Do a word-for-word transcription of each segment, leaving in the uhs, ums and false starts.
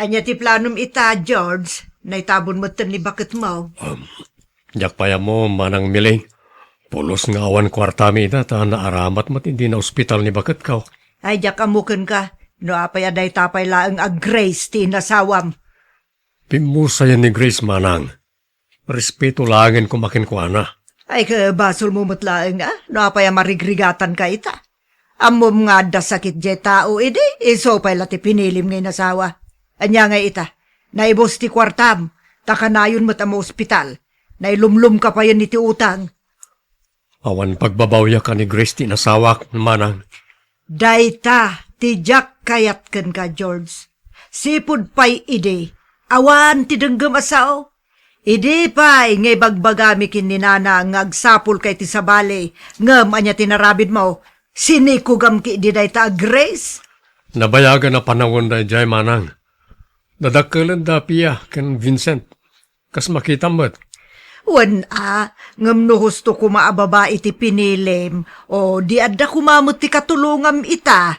Ania ti planom ita, George? Naitabon metten ni baketmo. Um, diak pay ammo, Manang Miling. Pulos nga awan kuartami ita ta naaramat met idi naospital ni baketko. Ay, diak ammo kenka. No apay a dayta pay laeng a Grace ti inasawam. Pimmusayen ni Grace, Manang. Respeto laengen koma kenkuana. Ay, ket basolmo met laeng, a? No apay a marigrigatanka ita. Ammom nga adda sakit diay tao idi, isu pay la ti pinilim nga inasawa. Ania ngay ita? Naibus ti kuartam, ta kanayon met a maospital. Nailumlomka payen iti utang. Awan pagbabawiak a ni Grace ti inasawak, Manang. Dayta ti diak kayat kenka, George. Sipud pay idi, awan ti denggem a sao. Idi pay nga ibagbagami ken ni Nana nga agsapulka iti sabali, ngem ania ti narabidmo? Sinikugam ketdi dayta a Grace? Nabayagan a panawen daydiay, Manang. Dadakkelenda Pia ken Vincent. Kas makitam met. Wen a, ngem no husto koma a babai ti pinilim, o di adda koma met ti katulongam ita.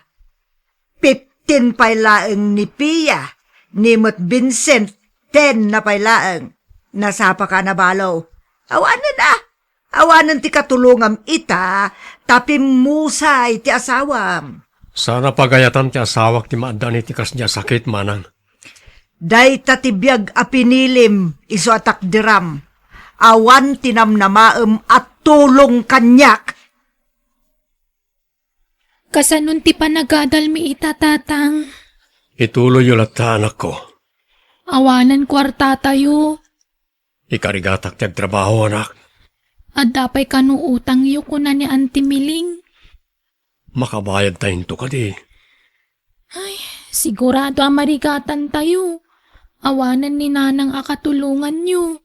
Fifteen pay laeng ni Pia, ni met Vincent, ten na pay laeng. Nasapaka a nabalo. Awanen a, awanen ti katulongam ita, ta pimmusay ti asawam. Saan a pagayatan ti asawak ti maaddaan iti kasdi a sakit, Manang. Dayta ti biag a pinilim, isu a takderam. Awan ti namnamaem a tulong kaniak. Kasanon ti panagadalmi ita, Tatang? Ituloyyo latta, anakko. Awanen kuartatayo. Ikarigatak ti agtrabaho, anak. Adda pay kano utangyo, kuna ni Auntie Miling. Makabayadtayo kadi. Ay, sigurado a marigatantayo. Awanen ni Nanang a katulonganyo.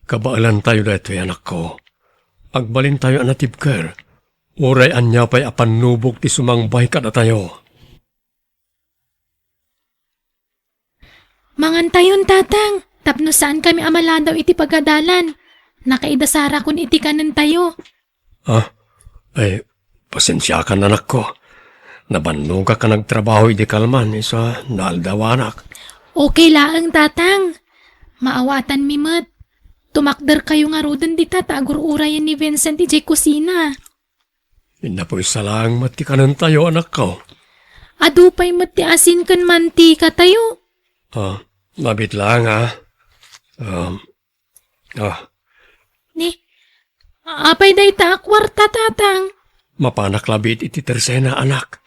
Kabaelantayo daytoy, anakko. Agbalintayo a natibker. Uray ania pay a pannubok ti sumangbay kadatayo. Mangantayon, Tatang, tapno saankami a maladaw iti pagadalan. Nakaidasarakon iti kanentayo. Ah, ay, pasensiakan, anakko. Nabannogak a nagtrabaho idi kalman, isu a naaldawanak. Okay laeng, Tatang. Maawatanmi met. Tumakderkayo ngaruden dita ta agur-urayen ni Vincent idiay kusina. Napuysa laeng met ti kanentayo, anakko. Adu pay met ti asin ken mantikatayo. Ah, mabit laeng, a. Um, ah. Ni, apay dayta a kuarta, Tatang? Mapanak labi iti tersena, anak.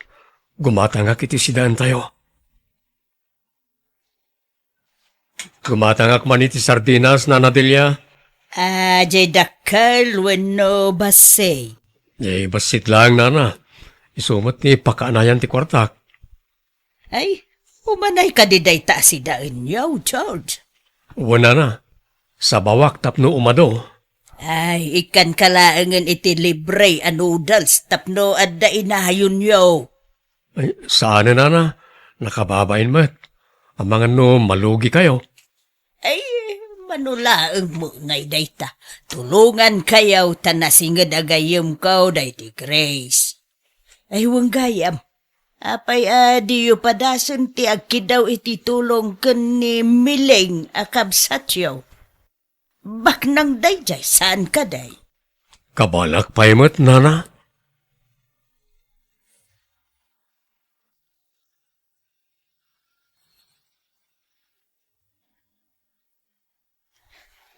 Gumatangak iti sidaentayo. Gumatangak man iti sardinas, Nana Delia. Ah, diay dakkel wenno bassit? Eh, bassit laeng, Nana. Isu met ti pakaanayan ti kuartak. Ay, umanay kadi dayta a sidaenyo, George? Wen, Nana. Sabawak tapno umado. Ay, ikkanka laengen iti libre a noodles tapno adda inayonyo. Ay, saanen, Nana. Nakababain met. Amangan no malugikayo. Ay, mano laeng met ngay dayta. Tulongankayo ta nasinged a gayyemko daytoy Grace. Ay, wen gayam. Apay a diyo padasen ti agkiddaw iti tulong ken ni Miling a kabsatyo? Baknang daydiay, saan kadi? Kabaelak pay met, Nana.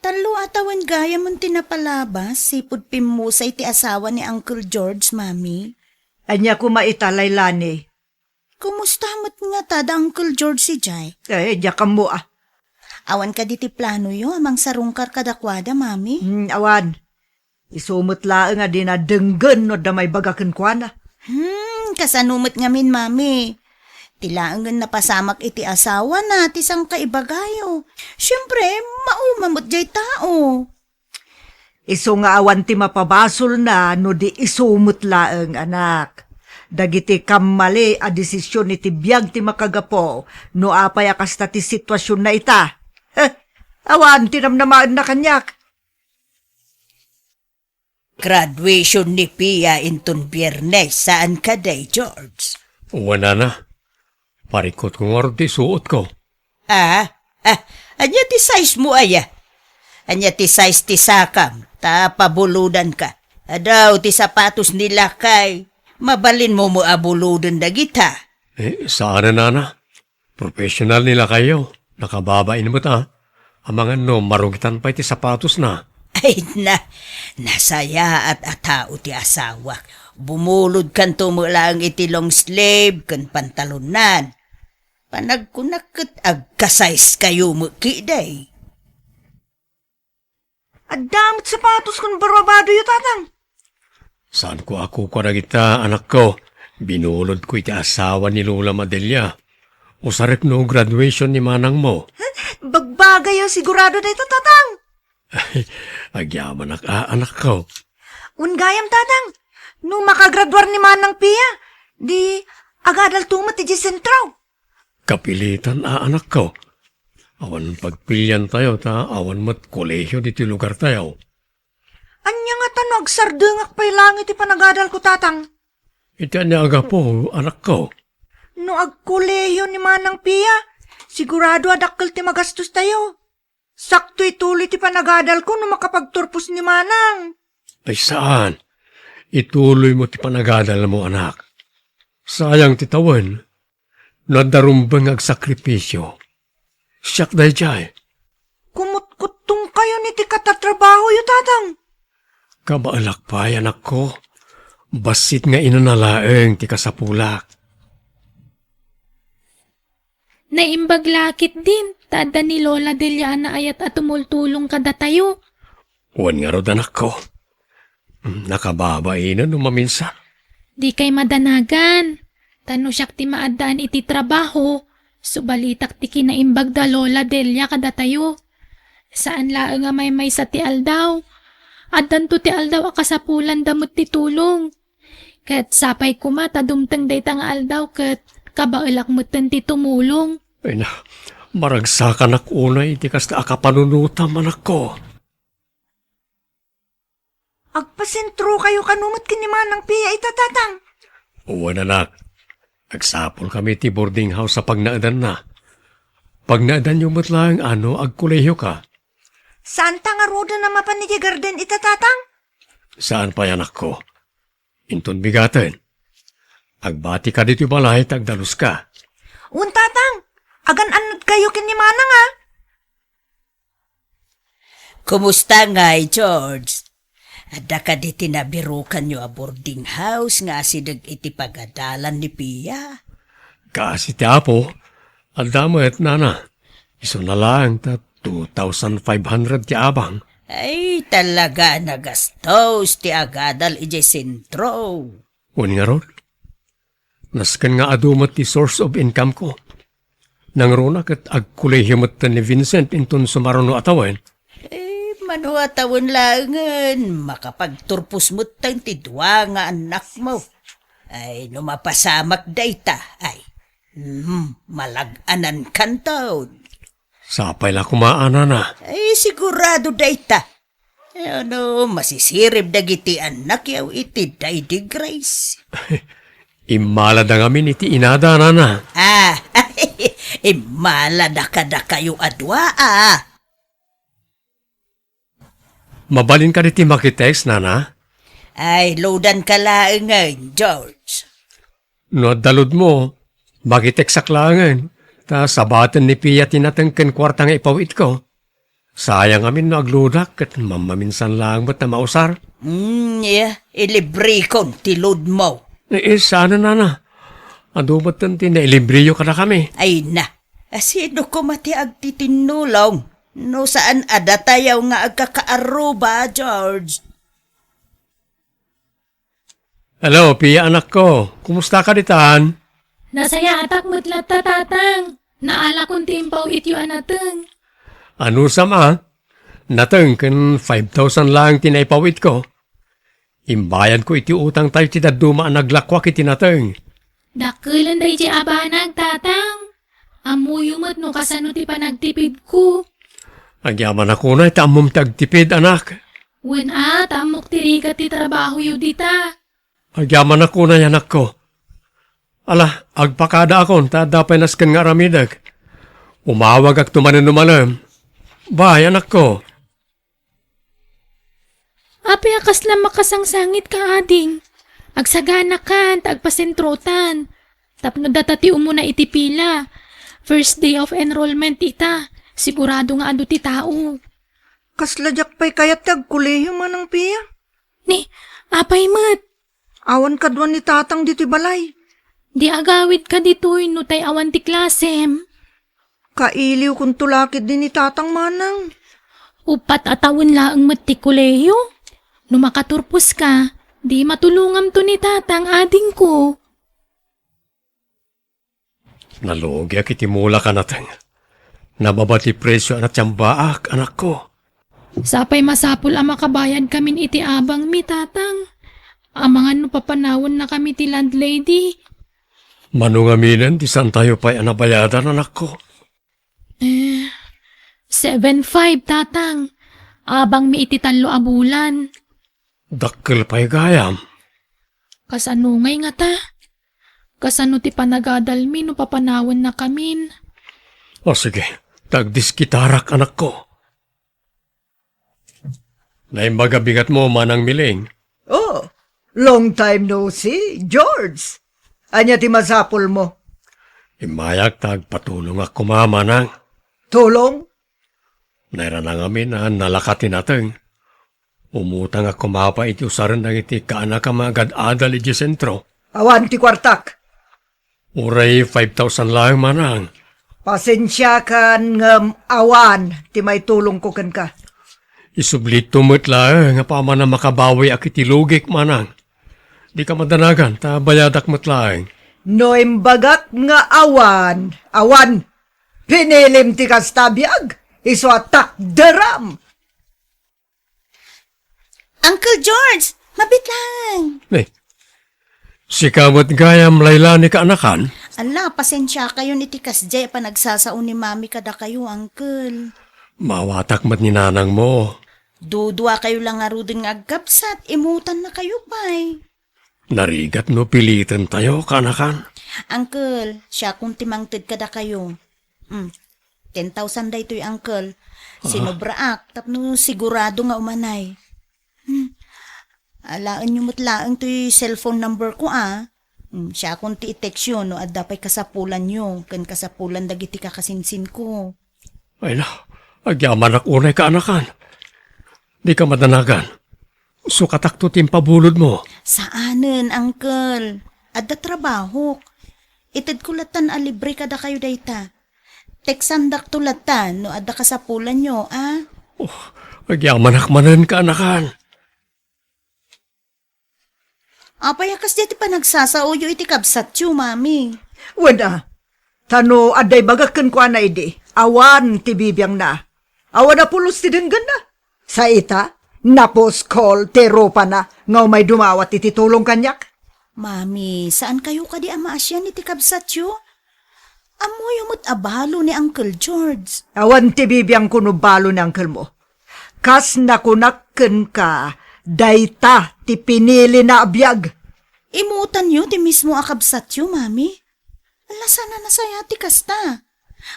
Tallo a tawen gayam ti napalabas, sipud pimmusay ti asawa ni Uncle George, Mami. Ania koma ita, Lailani? Kumusta met ngata da Uncle George idiay? Eh, diak ammo, a. Awan kadi ti planoyo a mangsarungkar kadakuada, Mami? Hmm, awan. Isu met laeng a dina denggen no adda maibaga kenkuana. Hmm, kasano met ngamin, Mami? Ti laengen napasamak iti asawana ti sangkaibagayo. Siempre, mauma met diay tao. Isu nga awan ti mapabasolna no di isu met laeng, anak. Dagiti kammali a desisyon iti biag ti makagapu no apay a kasta ti situasionna ita. Heh, awan ti namnamaenna kaniak. Graduation ni Pia inton Biernes, saan kadi, George? Wen, Nana. Parikutko ngarud ti suotko. Ah, ah, ania ti size mo, aya? Ania ti size ti sakam? Ta pabulodanka. Adu ti sapatos ni lakay. Mabalinmo met a buloden dagita. Eh, saan a, nana. Professional ni lakayyo. Nakababain met, a. Amangan no marugitan pay ti sapatosna. Ay na, nasayaat a tao ti asawak. Bumulodkanto met laeng iti long sleeve ken pantalonnan. Panagkunak ket agka-size kayo met ketdi. Adda met sapatos ken barbabadoyo, tatang. Saanko a kukua dagita, anakko. Binulodko iti asawa ni Lola Madelia. Usarek no graduation ni manangmo. Bagbagayo, sigurado dayta, tatang. Agyamanak a, anakko. Wen gayam, tatang, no makagraduar ni Manang Pia, di agadalto met idiay sentro. Kapilitan a, anakko. Awan pagpiliantayo ta awan met kolehio ditoy lugartayo. Ania ngata no agsardengak pay laeng iti panagadalko, tatang? Iti ania a gapu, anakko? No agkolehio ni Manang Pia, sigurado a dakkel ti magastostayo. Sakto ituloy ti panagadalko no makapagturpos ni Manang. Ay saan. Ituloymo ti panagadalmo, anak. Sayang ti tawen. No adda rumbeng nga agsakripisio, siak daydiay. Kumutkuttongkayon iti katatrabahoyo, tatang. Kabaelak pay, anakko. Bassit nga inana laeng ti kasapulak. Naimbag la ketdin, ta adda ni Lola Delia a naayat a tumultulong kadatayo. Wen ngarud, anakko. Nakababainen no maminsan. Dikay madanagan. Ta no siak ti maaddaan iti trabaho, subalitak ti kinaimbag da Lola Delia kadatayo. Saan laeng a maymaysa ti aldaw. Addanto ti aldaw a kasapulanda met ti tulong. Ket sapay koma ta dumteng dayta nga aldaw ket kabaelak metten ti tumulong. Ay na, maragsakanak unay iti kasta a kapanunotam, anakko. Agpasentrokayo kano met ken ni Manang Pia ita, tatang? Wen, anak. Agsapulkami iti boarding house a pagnaedanna. Pagnaedanyo met laeng a no agkolehioka. Saanta ngaruden a mapan idiay garden ita, tatang? Saan pay, anakko. Inton bigaten. Agbatika ditoy balay ta agdaluska. Wen, tatang. Agan-annadkayo ken ni Manang, a. Kumusta ngay, George? Adda kadi ti nabirukanyo a boarding house nga asideg iti pagadalan ni Pia? Kaasi ti Apo, adda met, nana. Isuna laeng ta two thousand five hundred ti abang. Ay, talaga a nagastos ti agadal idiay sentro. Wen ngarud, nasken nga adu met ti source of income ko. Nangruna ket agkolehio metten ni Vincent inton sumaruno a tawen. Eh, mano a tawen laengen, makapagturpos metten ti dua nga annakmo. Ay, no mapasamak dayta, ay, hmm, malag-anankanton. Sapay la koma, a, nana. Ay, sigurado dayta. Eh, ano, masisirib dagiti annakyo iti daydi Grace. Immalada ngamin iti inada, nana. Ah, immalada kadakayo a dua, a. Mabalin kadi ti makitext, nana? Ay, loadanka laengen, George. No adda loadmo, makitextak laengen, ta sabaten ni Pia ti nateng ken kuarta nga ipaw-itko. Sayang amin no agloadak ket mammaminsan laeng met a mausar. Hmm, iya, ilibrekon ti loadmo. Eh, eh, saan a, nana. Adu metten ti nailibreyo kadakami. Ay na, asino koma ti agtitinnulong no saan a datayo nga agkakaaruba, George? Hello, Pia, anakko. Kumusta ka ditan? Nasayaatak met latta, tatang. Naalakon ti impaw-ityo a nateng. Anusam a, nateng ken five thousand laeng ti naipaw-itko. Imbayadko iti utangtayo ti dadduma a naglakuak iti nateng. Dakkelen daydiay a banag, tatang. Ammoyo met no kasano ti panagtipidko. Agyamanak unay ta ammom ti agtipid, anak. Wen a, ta ammok ti rigat ti trabahoyo dita. Agyamanak unay, anakko. Ala, agpakadaakon ta adda pay nasken nga aramidek. Umawagakto manen no malem. Bye, anakko. Apay a kasla makasangsangitka, ading? Agsaganakan ta agpasentrotan. Tapno data ti umuna iti pila. First day of enrollment ita. Sigurado nga adu ti tao. Kasla diak pay kayat ti agkolehiyo, Manang Pia. Ni, apay met? Awan kaduan ni Tatang ditoy balay. Di agawidka ditoy no tay awan ti klasem. Kailiwkonto la ketdi ni Tatang, Manang. Uppat a tawen laeng met ti kolehiyo. No makaturposka, di matulongamto ni Tatang, adingko. Nalugiak iti mulak a nateng. Nababa ti presio a natiambaak, anakko. Sapay masapul a makabayadkamin iti abangmi, Tatang. Amangan no papanawennakami ti landlady. Mano ngaminen ti saantayo pay a nabayadan, anakko? Eh, seven five, Tatang. Abangmi iti tallo a bulan. Dakkel pay gayam. Kasano ngay ngata? Kasano ti panagadalmi no papanawennakamin? O sige, tagdiskitarak, anakko. Naimbag a bigatmo, Manang Miling. Oh, long time no see, George. Ania ti masapulmo? Immayak ta agpatulongak koma, Manang. Tulong? Nairana ngamin a nalaka ti nateng. Umutangak koma pay iti usaren dagiti kaanakam a agad-adal idiay sentro. Awan ti kuartak. Uray five thousand laeng, Manang. Pasensiakan ngem awan ti maitulongko kenka. Isublitto met laeng a paman a makabawiak iti lugik, Manang. Dika madanagan ta bayadak met laeng. No imbagak nga awan, awan. Pinilim ti kasta a biag, isu a takderam. Uncle George, mabiit laeng. Eh, sika met gayam, Lailani, kaanakan? Ala, pasensiakayon iti kasdiay a panagsasao ni Mami kadakayo, Uncle. Maawatak met ni nanangmo. Duduakayo la ngaruden nga agkabsat, imutannakayo pay. Narigat no pilitentayo, kaanakan. Uncle, siakon ti mangted kadakayo. Mm. Ten thousand daytoy, Uncle. Ah. Sinobraak tapno sigurado nga umanay. Hmm. Alaenyo met laeng toy cellphone number ko, a. Hmm, siakon ti i-textyo no adda pay kasapulanyo ken kasapulan dagiti kakasinsinko. Ay na, agyamanak unay, kaanakan. Dika madanagan. Sukatakto ti impabulodmo. Saanen, Uncle. Adda trabahok. Itedko lattan a libre kadakayo dayta. Teksandakto lattan no adda kasapulanyo, a? Oh, agyamanak manen, kaanakan. Apay a kasdiay ti panagsasaoyo iti kabsatyo, Mami? Wen a, ta no adda ibagak kenkuana idi, awan ti bibiangna. Awan a pulos ti denggenna. Sa ita, napuskol ti rupana nga umay dumawat iti tulong kaniak. Mami, saankayo kadi a maasian iti kabsatyo? Ammoyo met a balo ni Uncle George. Awan ti bibiangko no balo ni unclemo. Kas nakunak kenka, dayta ti pinilina a biag. Imutanyo ti mismo a kabsatyo, Mami? Ala, saan a nasayaat ti kasta.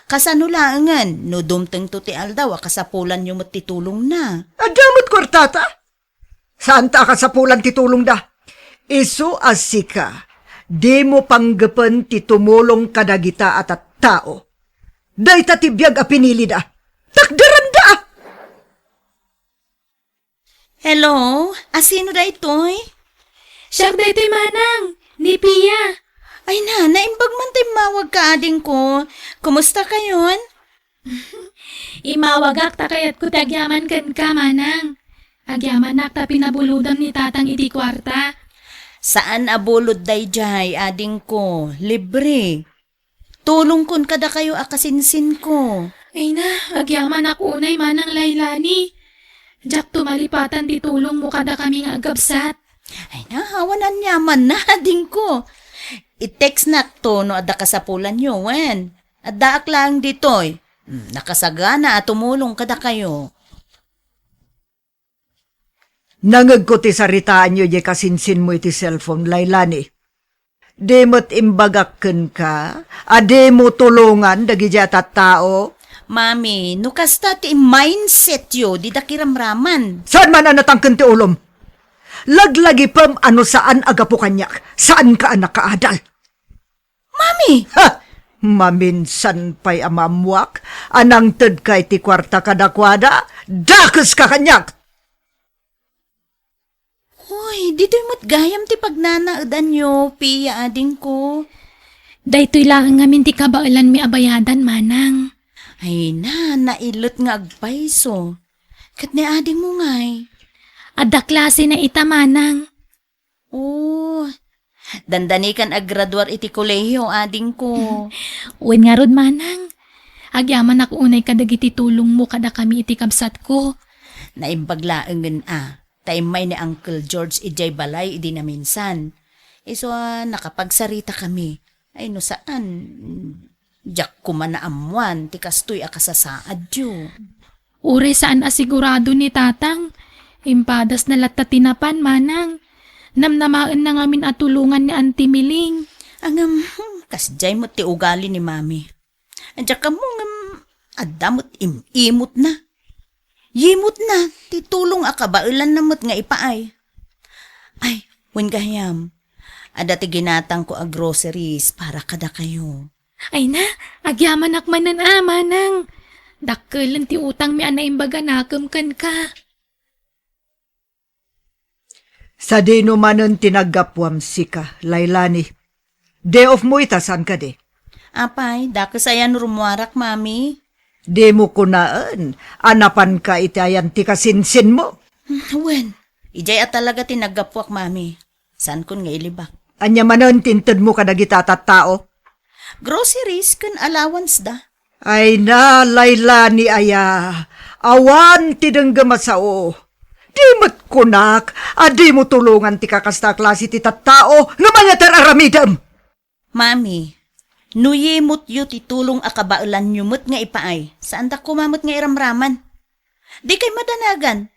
Kasano laengen no dumtengto ti aldaw a kasapulanyo met ti tulongna? Adda met kuartata? Saanta a kasapulan ti tulongda. Isu a sika, dimo panggepen ti tumulong kadagita a tattao. Dayta ti biag a pinilida. Takderanda! Hello? Asino daytoy? Siak daytoy, manang. Ni Pia. Ay na, naimbag man ta immawagka, adingko. Kumusta kayon? Immawagak ta kayatko ti agyaman kenka, manang. Agyamanak ta pinabulodam ni tatang iti kuarta. Saan a bulod daydiay, adingko. Libre. Tulongkon kadakayo a kasinsinko. Ay na, agyamanak unay, manang Lailani. Diakto malipatan ti tulongmo kadakami nga agkabsat. Ay na, awan aniamanna, adingko. I-textnakto no adda kasapulanyo, wen. Addaak laeng ditoy. Hmm, nakasagana a tumulong kadakayo. Nangegko ti saritaanyo diay kasinsinmo iti cellphone, Lailani. Di met imbagak kenka a dimo tulongan dagidiay a tattao? Mami, no kasta ti mindsetyo, dida kiramraman. Saan man a natangken ti ulom? Laglagipem a no saan a gapu kaniak, saanka a nakaadal. Mami! Ha! Maminsan pay a maammuak a nangtedka iti kuarta kadakuada, dakeska kaniak! Hoy, ditoy met gayam ti pagnanaedanyo, Pia, adingko. Daytoy laeng ngamin ti kabaelanmi a bayadan, manang. Ay na, nailet nga agpayso. Ket ni adingmo ngay? Adda klasena ita, manang. Oh, dandanikan aggraduar iti kolehiyo, adingko. Wen ngarud, manang. Agyamanak unay kadagiti tulongmo kadakami iti kabsatko. Naimbag laengen a, ta immay ni Uncle George idiay balay idi naminsan. Isu a nakapagsaritakami. Ay no saan, diak koma naammuan ti kastoy a kasasaadyo. Uray saan a sigurado ni Tatang, impadasna latta ti napan, manang. Namnamaenna ngamin a tulongan ni Auntie Miling. Ngem, hmm, kasdiay met ti ugali ni Mami. Diak ammo ngem adda met im-imotna. Yimotna ti tulong a kabaelanna met nga ipaay. Ay, wen gayam, adda ti ginatangko a groceries para kadakayo. Ay na, agyamanak manen a, manang. Dakkelen ti utangmi a naimbaganakem kenka. Sadino manen ti naggapuam sika, Lailani? Day off mo ita, saan kadi? Apay, dakes aya no rummuarak, Mami? Dimo kunaen a napanka iti ayan ti kasinsinmo? Wen, idiay a talaga ti naggapuak, Mami. Saankon nga ilibak. Ania manen ti intedmo kadagita a tattao? Groceries ken allowance da. Ay na, Lailani aya, awan ti denggem a sao. Di met kunak a dimo tulongan ti kakasta a klase ti tattao nga mangyat ar-aramidem. Mami, no yimotyo ti tulong a kabaelanyo met nga ipaay, saandak koma met nga iramraman. Dikay madanagan,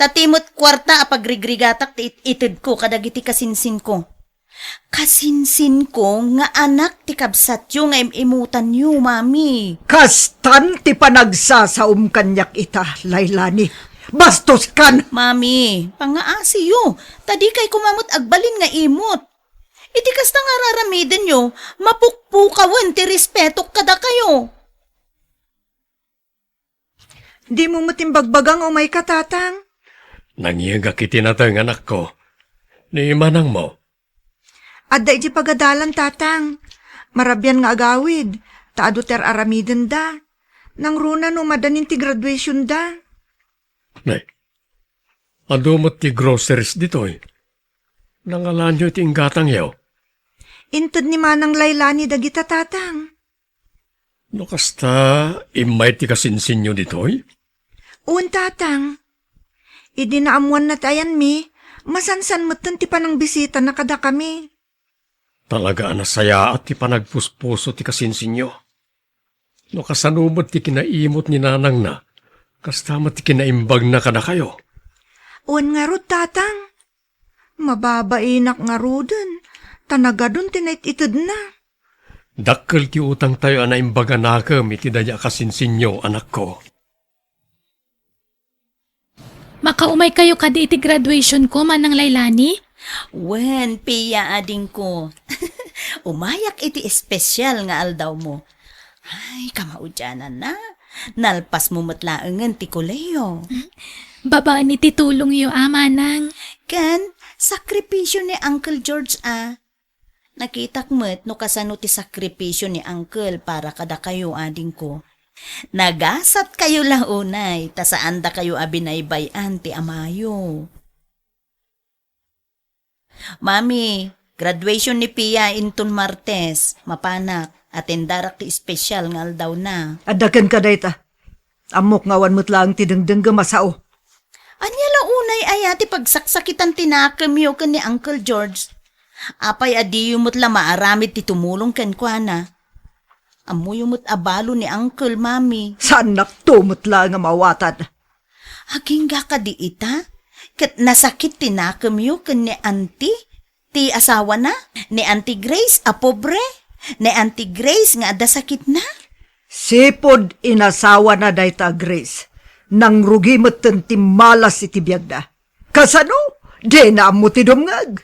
ta ti met kuarta a pagrigrigatak ti it-itedko kadagiti kasinsinko. Kasinsinko nga anak ti kabsatyo nga im-imutanyo, Mami. Kastan ti panagsasaom kaniak ita, Lailani. Bastoskan! Mami, pangaasiyo, ta dikay koma met agbalin nga imot. Iti kasta nga ar-aramidenyo, mapukpukawen ti respetok kadakayo. Dimo met imbagbaga nga umayka, Tatang? Nangngegak iti nateng, anakko. Ni manangmo? Adda idiay pagadalan, Tatang. Marabian nga agawid, ta adu ti ar-aramidenda. Nangruna no madanin ti graduationda. Ne, adu met ti groceries ditoy. Nangalanyo iti inggatangyo? Inted ni Manang Lailani dagita, Tatang. No kasta, immay ti kasinsinyo ditoy? Wen, Tatang. Idi naammoanna ti ayanmi, masansan metten ti panangbisitana kadakami. Talaga a nasayaat ti panagpuspuso ti kasinsinyo. No kasano met ti kinaimot ni nanangna, kasta met ti kinaimbagna kadakayo. Wen ngarud, Tatang. Mababainak ngaruden, ta nagadun ti nait-itedna. Dakkel ti utangtayo a naimbaganakem iti daydiay a kasinsinyo, anakko. Makaumaykayo kadi iti graduationko, Manang Lailani? Wen, Pia, adingko. Umayak iti espesyal nga aldawmo. Ay, kamaudiananna. Nalpasmo met laengen ti kolehiyo. Babaen iti tulongyo a, Manang. Ken, sakripisio ni Uncle George a. Nakitak met no kasano ti sakripisio ni Uncle para kadakayo, adingko. Nagasatkayo la unay, ta saandakayo a binaybay-an ti amayo. Mami, graduation ni Pia inton Martes. Mapanak, atendarak ti espesyal nga aldawna. Adda kenka dayta. Ammok nga awan met laeng ti dengdengngem a sao. Ania la unay aya ti pagsaksakitan ti nakemyo ken ni Uncle George? Apay a diyo met la maaramid ti tumulong kenkuana? Ammoyo met a balo ni Uncle, Mami. Saannakto met laeng a maawatan. Agingga kadi ita? Ket nasakit ti nakemyo ken ni Auntie? ti asawana? Ni Auntie Grace a pobre? Ni Auntie Grace nga adda sakitna? Sipud inasawana dayta a Grace. Nangrugi metten ti malas iti biagda. Kasano? Dina ammo ti dumngeg.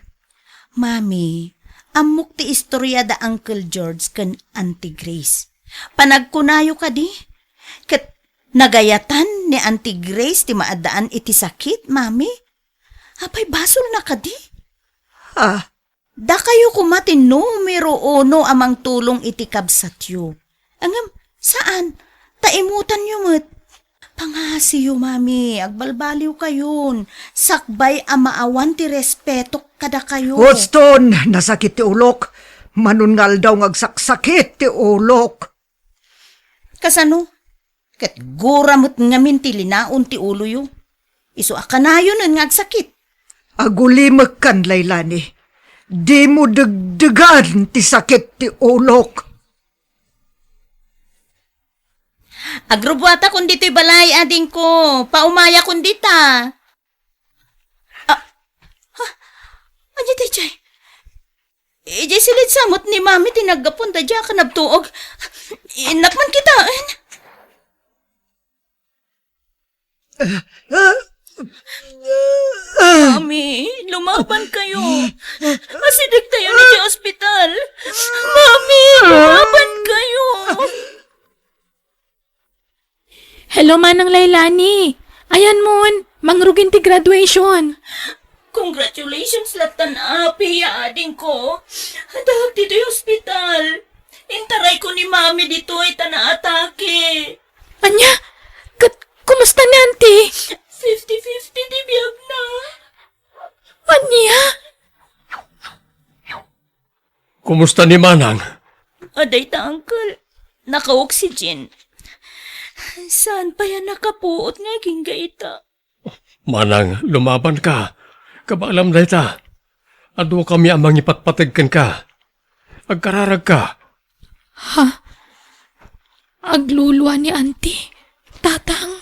Mami, ammok ti istorya da Uncle George ken Auntie Grace. Panagkunayo kadi? Ket nagayatan ni Auntie Grace ti maaddaan iti sakit, Mami? Apay basolna kadi? Ah, dakayo koma ti numero uno a mangtulong iti kabsatyo. Ngem saan, ta imutanyo met. Pangasiyo, Mami, agbalbaliwkayon. Sakbay a maawan ti respetok kadakayo. Houston, nasakit ti ulok. Manon nga aldaw nga agsaksakit ti ulok. Kasano? Ket gura met ngamin ti linaon ti uloyo. Isu a kanayonen nga agsakit. Agulimekkan, Lailani. Dimo degdegan ti sakit ti ulok. Agrubbuatakon ditoy balay, adingko. Paumayakon dita. Ah, ha? Ania daydiay? Idiay silid sa met ni Mami ti naggapuan daydiay a kanabtuog. Innak man kitaen. Mami, lumaban kayo. Asideg tayo ni ti ospital. Mami, lumaban kayo. Hello, Manang Lailani. Ayan mon, mangrugin ti graduation. Congratulations lattan, Api, ya adingko. Addaak ditoy ospital. Intarayko ni Mami ditoy ta naatake. Ania? Ket kumusta ni Auntie? Fifty fifty ti biagna. Ania? Kumusta ni Manang? Adda ita, Uncle. Naka-oxygen. Saan pay a nakapuot nga agingga ita? Manang, lumaban ka. Kabaelam dayta. Adu kami a mangipatpateg kenka. Agkararag ka. Ha? Aglulua ni Auntie, Tatang?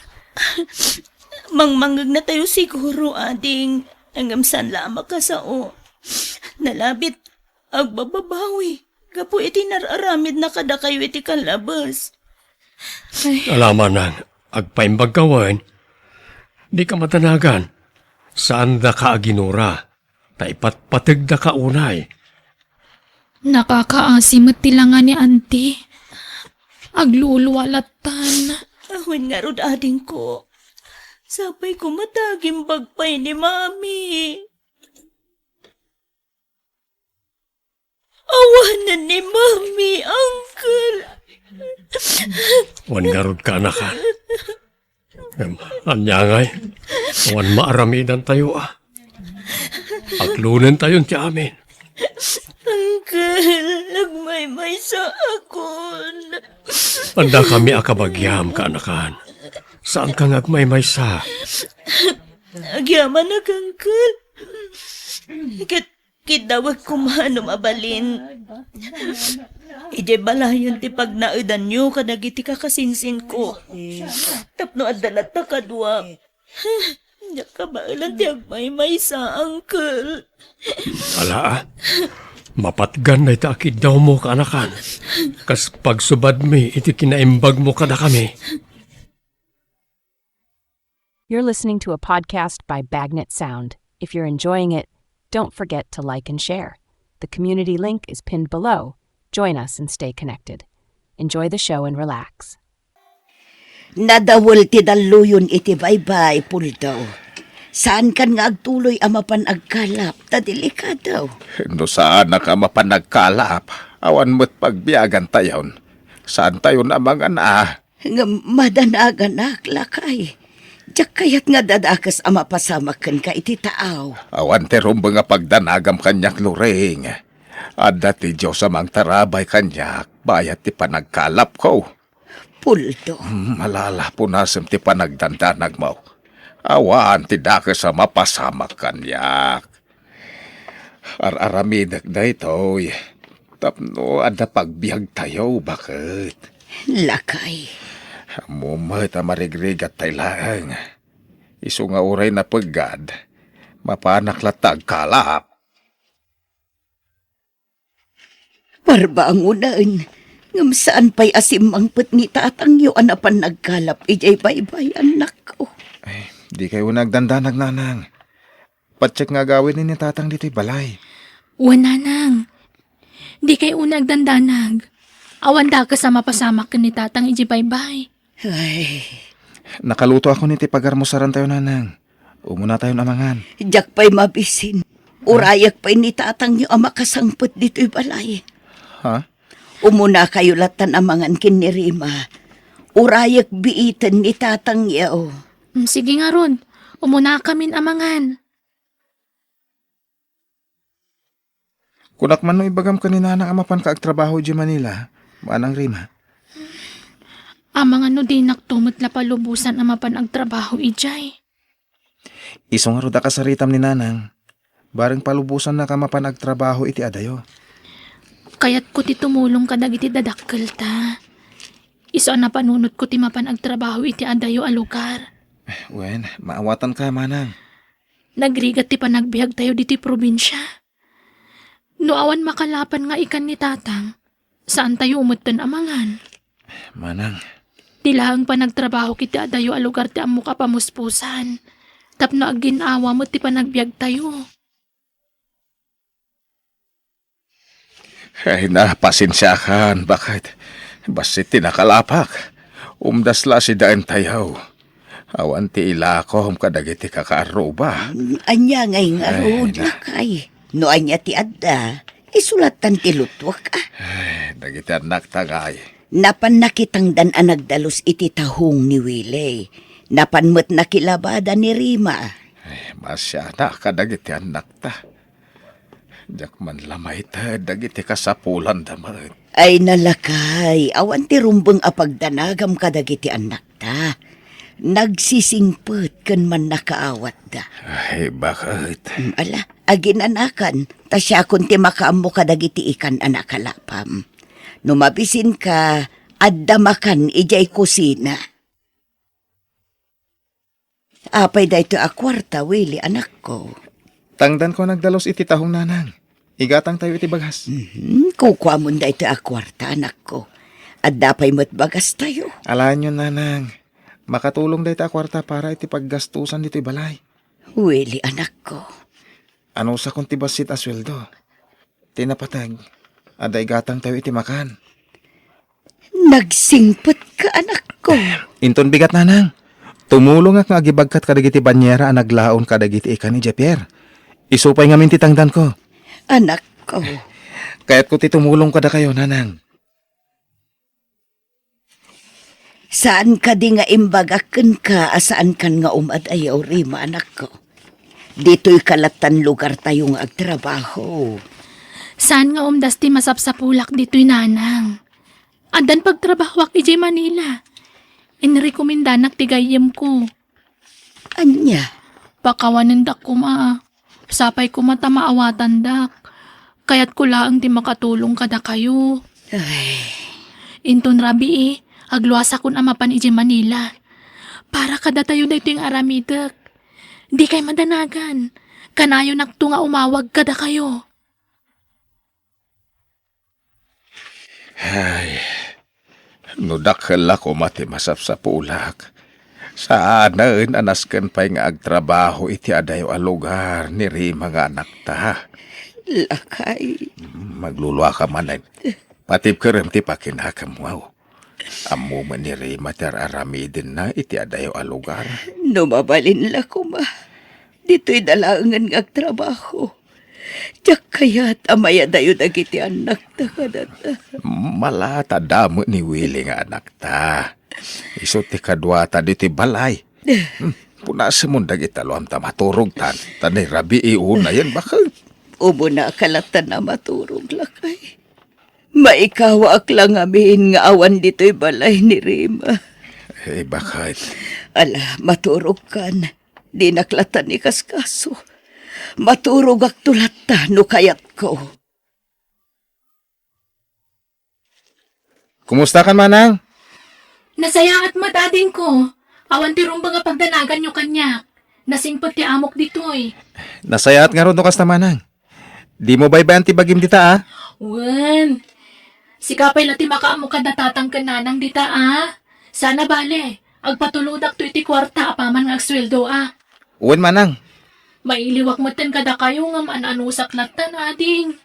Mangmangngegna tayo siguro, ading. Ngem saan la a makasao. Nalabit, agbababawi gapu iti nar-aramidna kadakayo iti kallabes. Ay. Ala, Manang, agpaimbag ka wen. Dika madanagan. Saandaka a ginura. Ta ipatpategdaka unay. Nakakaasi met ti langa ni Auntie. Aglulua lattan. Awan ngarud, adingko. Sapay koma ta agimbag pay ni Mami. Awanen ni Mami, Uncle. Wen ngarud, kanakan. Em, ania ngay? Awan maaramidantayo, a. Aglonentayon ti amin. Uncle, agmaymaysakon. Adda kami a kabagiam, kanakan. Saanka nga agmaymaysa. Agyamanak, Uncle. Ket Kiddawek koma no mabalin. Idiay balayen ti pagnaedanyo kadagiti kakasinsinko. Tapno adda latta kadua. Diak kabaelan ti agmaymaysa, Uncle. Ala, a. Mapatgan dayta a kiddawmo, kanakan. Kas pagsubadmi iti kinaimbagmo kadakami. You're listening to a podcast by Bagnet Sound. If you're enjoying it, don't forget to like and share. The community link is pinned below. Join us and stay connected. Enjoy the show and relax. Nadawel ti dalluyon iti baybay, Puldo. Saankan nga agtuloy a mapan agkalap, ta delikado. No saanak a mapan agkalap, awan met pagbiagantayon. Saantayon a mangana. Ngem madanaganak, lakay. Diak kayat nga dadakes a mapasamak kenka iti taaw. Awan ti rumbeng a pagdanagam kaniak, Loring. Adda ti Dios a mangtarabay kaniak bayat ti panagkalapko. Puldo. Hmm, ala, ala, punasem ti panagdandanagmo. Awan ti dakes a mapasamak kaniak. Ar-aramidek daytoy tapno adda pagbiagtayo, baket. Lakay. Ammo met a marigrigat tay laeng. Isu nga uray napeggad, mapanak latta agkalap. Parbangonen, ngem saan pay a simmangpet ni tatangyo a napan nagkalap idiay baybay, annakko. Ay, dikay unay agdandanag, nanang. Patiek nga agawid ni tatang ditoy balay. Wen, nanang. Dikay unay agdandanag. Awan dakes a mapasamak ken ni tatang idiay baybay. Ay. Nakalutoakon iti pagarmusarantayo, nanang. Umunatayon a mangan. Diak pay mabisin. Urayek pay ni tatangyo a makasangpet ditoy balay. Ha? Umunakayo lattan a mangan ken ni Rima. Urayek biiten ni tatangyo. Mm, sige ngarud. Umunakamin a mangan. Kunak man no ibagam ken ni nanang a mapanka agtrabaho idiay Manila, manang Rima. Amangan no dinakto met la palubosan a mapan agtrabaho idiay. Isu ngarud a kasaritam ni nanang, bareng palubosannaka a mapan agtrabaho iti adayo. Kayatko ti tumulong kadagiti dadakkelta. Isu a napanunotko ti mapan agtrabaho iti adayo a lugar. Wen, maawatanka, manang. Nagrigat ti panagbiagtayo ditoy probinsia. No awan makalapan nga ikan ni tatang, saantayo metten a mangan. Manang. Ti laeng panagtrabaho iti adayo a lugar ti ammok a pamuspusan, tapno agin-awa met ti panagbiagtayo. Ay na, pasensiakan, baket. Bassit ti nakalapak. Umdas la sidaentayo. Awan ti ilakom kadagiti kakaarruba. Ania ngay ngarud, lakay? No ania ti adda, isu lattan ti lutuek, a. Ay, dagiti annakta ngay. Napan nakitangdan a nagdalus iti tahong ni Willie. Napan met nakilabada ni Rima. Ay, masiana kadagiti annakta. Diak man la maited dagiti kasapulanda met. Ay, lakay, awan ti rumbeng a pagdanagam kadagiti annakta. Nagsisingpet ken mannakaawatda. Ay, baket. Mm, ala, aginanakan, ta siakon ti makaammo kadagiti ikan a nakalapam. No mabisinka, adda makan idiay kusina. Apay daytoy a kuarta, Willie, anakko? Tangdanko a nagdalus iti tahong, nanang. Igatangtayo iti bagas. Mhm, kukuamon daytoy a kuarta, anakko. Adda pay met bagastayo. Alaenyon, nanang. Makatulong daytoy a kuarta para iti paggastusan ditoy balay. Willie, anakko. Anusakon ti bassit a sueldo. Ti napateg, adda igatangtayo iti makan. Nagsingpetka, anakko. Inton bigat, nanang. Tumulongak nga agibagkat kadagiti banyera a naglaon kadagiti ikan ni Javier. Isu pay ngamin ti tangdanko. Anakko. Kayatko ti tumulong kadakayo, nanang. Saan kadi nga imbagak kenka a saankan nga umadayo, Rima, anakko? Ditoyka lattan lugartayo nga agtrabaho. Saan nga umdas ti masapsapulak ditoy, nanang. Addan pagtrabahoak idiay Manila. Inrekomendanak ti gayyemko. Ania? Pakawanendak koma. Sapay koma ta maawatandak. Kayatko laeng ti makatulong kadakayo. Ay. Inton rabii, agluasakon a mapan idiay Manila. Para kadatayo daytoy nga aramidek. Dikay madanagan. Kanayonakto nga umawag kadakayo. Ay, no dakkel la koma ti masapsapulak, saanen a nasken pay nga agtrabaho iti adayo a lugar ni Rima nga anakta. Lakay. Magluluaka manen. Patibkerem ti pakinakemmo. Ammo met ni Rima ti ar-aramidenna iti adayo a lugar. No mabalin la koma, ditoy da laengen nga agtrabaho. Diak kayat a mayadayo dagiti annakta kadata. Mala ta adda met ni Willie nga anakta. Isu ti kaduata ditoy balay. Hmm, punasemon dagiti aluam ta maturogtan. Ta ni rabii unayen, baket. Umunaka lattan a maturog, lakay. Maikawaak la ngamin nga awan ditoy balay ni Rima. Eh, baket. Ala, maturogkan. Dinak lattan ikaskaso. Maturogakto latta no kayatko. Kumustakan, manang? Nasayaat met, adingko. Awan ti rumbeng a pagdanaganyo kaniak. Nasingpet ti amok ditoy. Nasayaat ngarud no kasta, manang. Dimo baybay-an ti bagim dita, a? Wen, Sika pay la ti makaammo kada tatang ken nanang dita, a? Sana bale, agpatulodakto iti kuarta apaman nga agsueldo, a? Wen, manang. Mailiwak metten kadakayo ngem an-anusak latta, ading.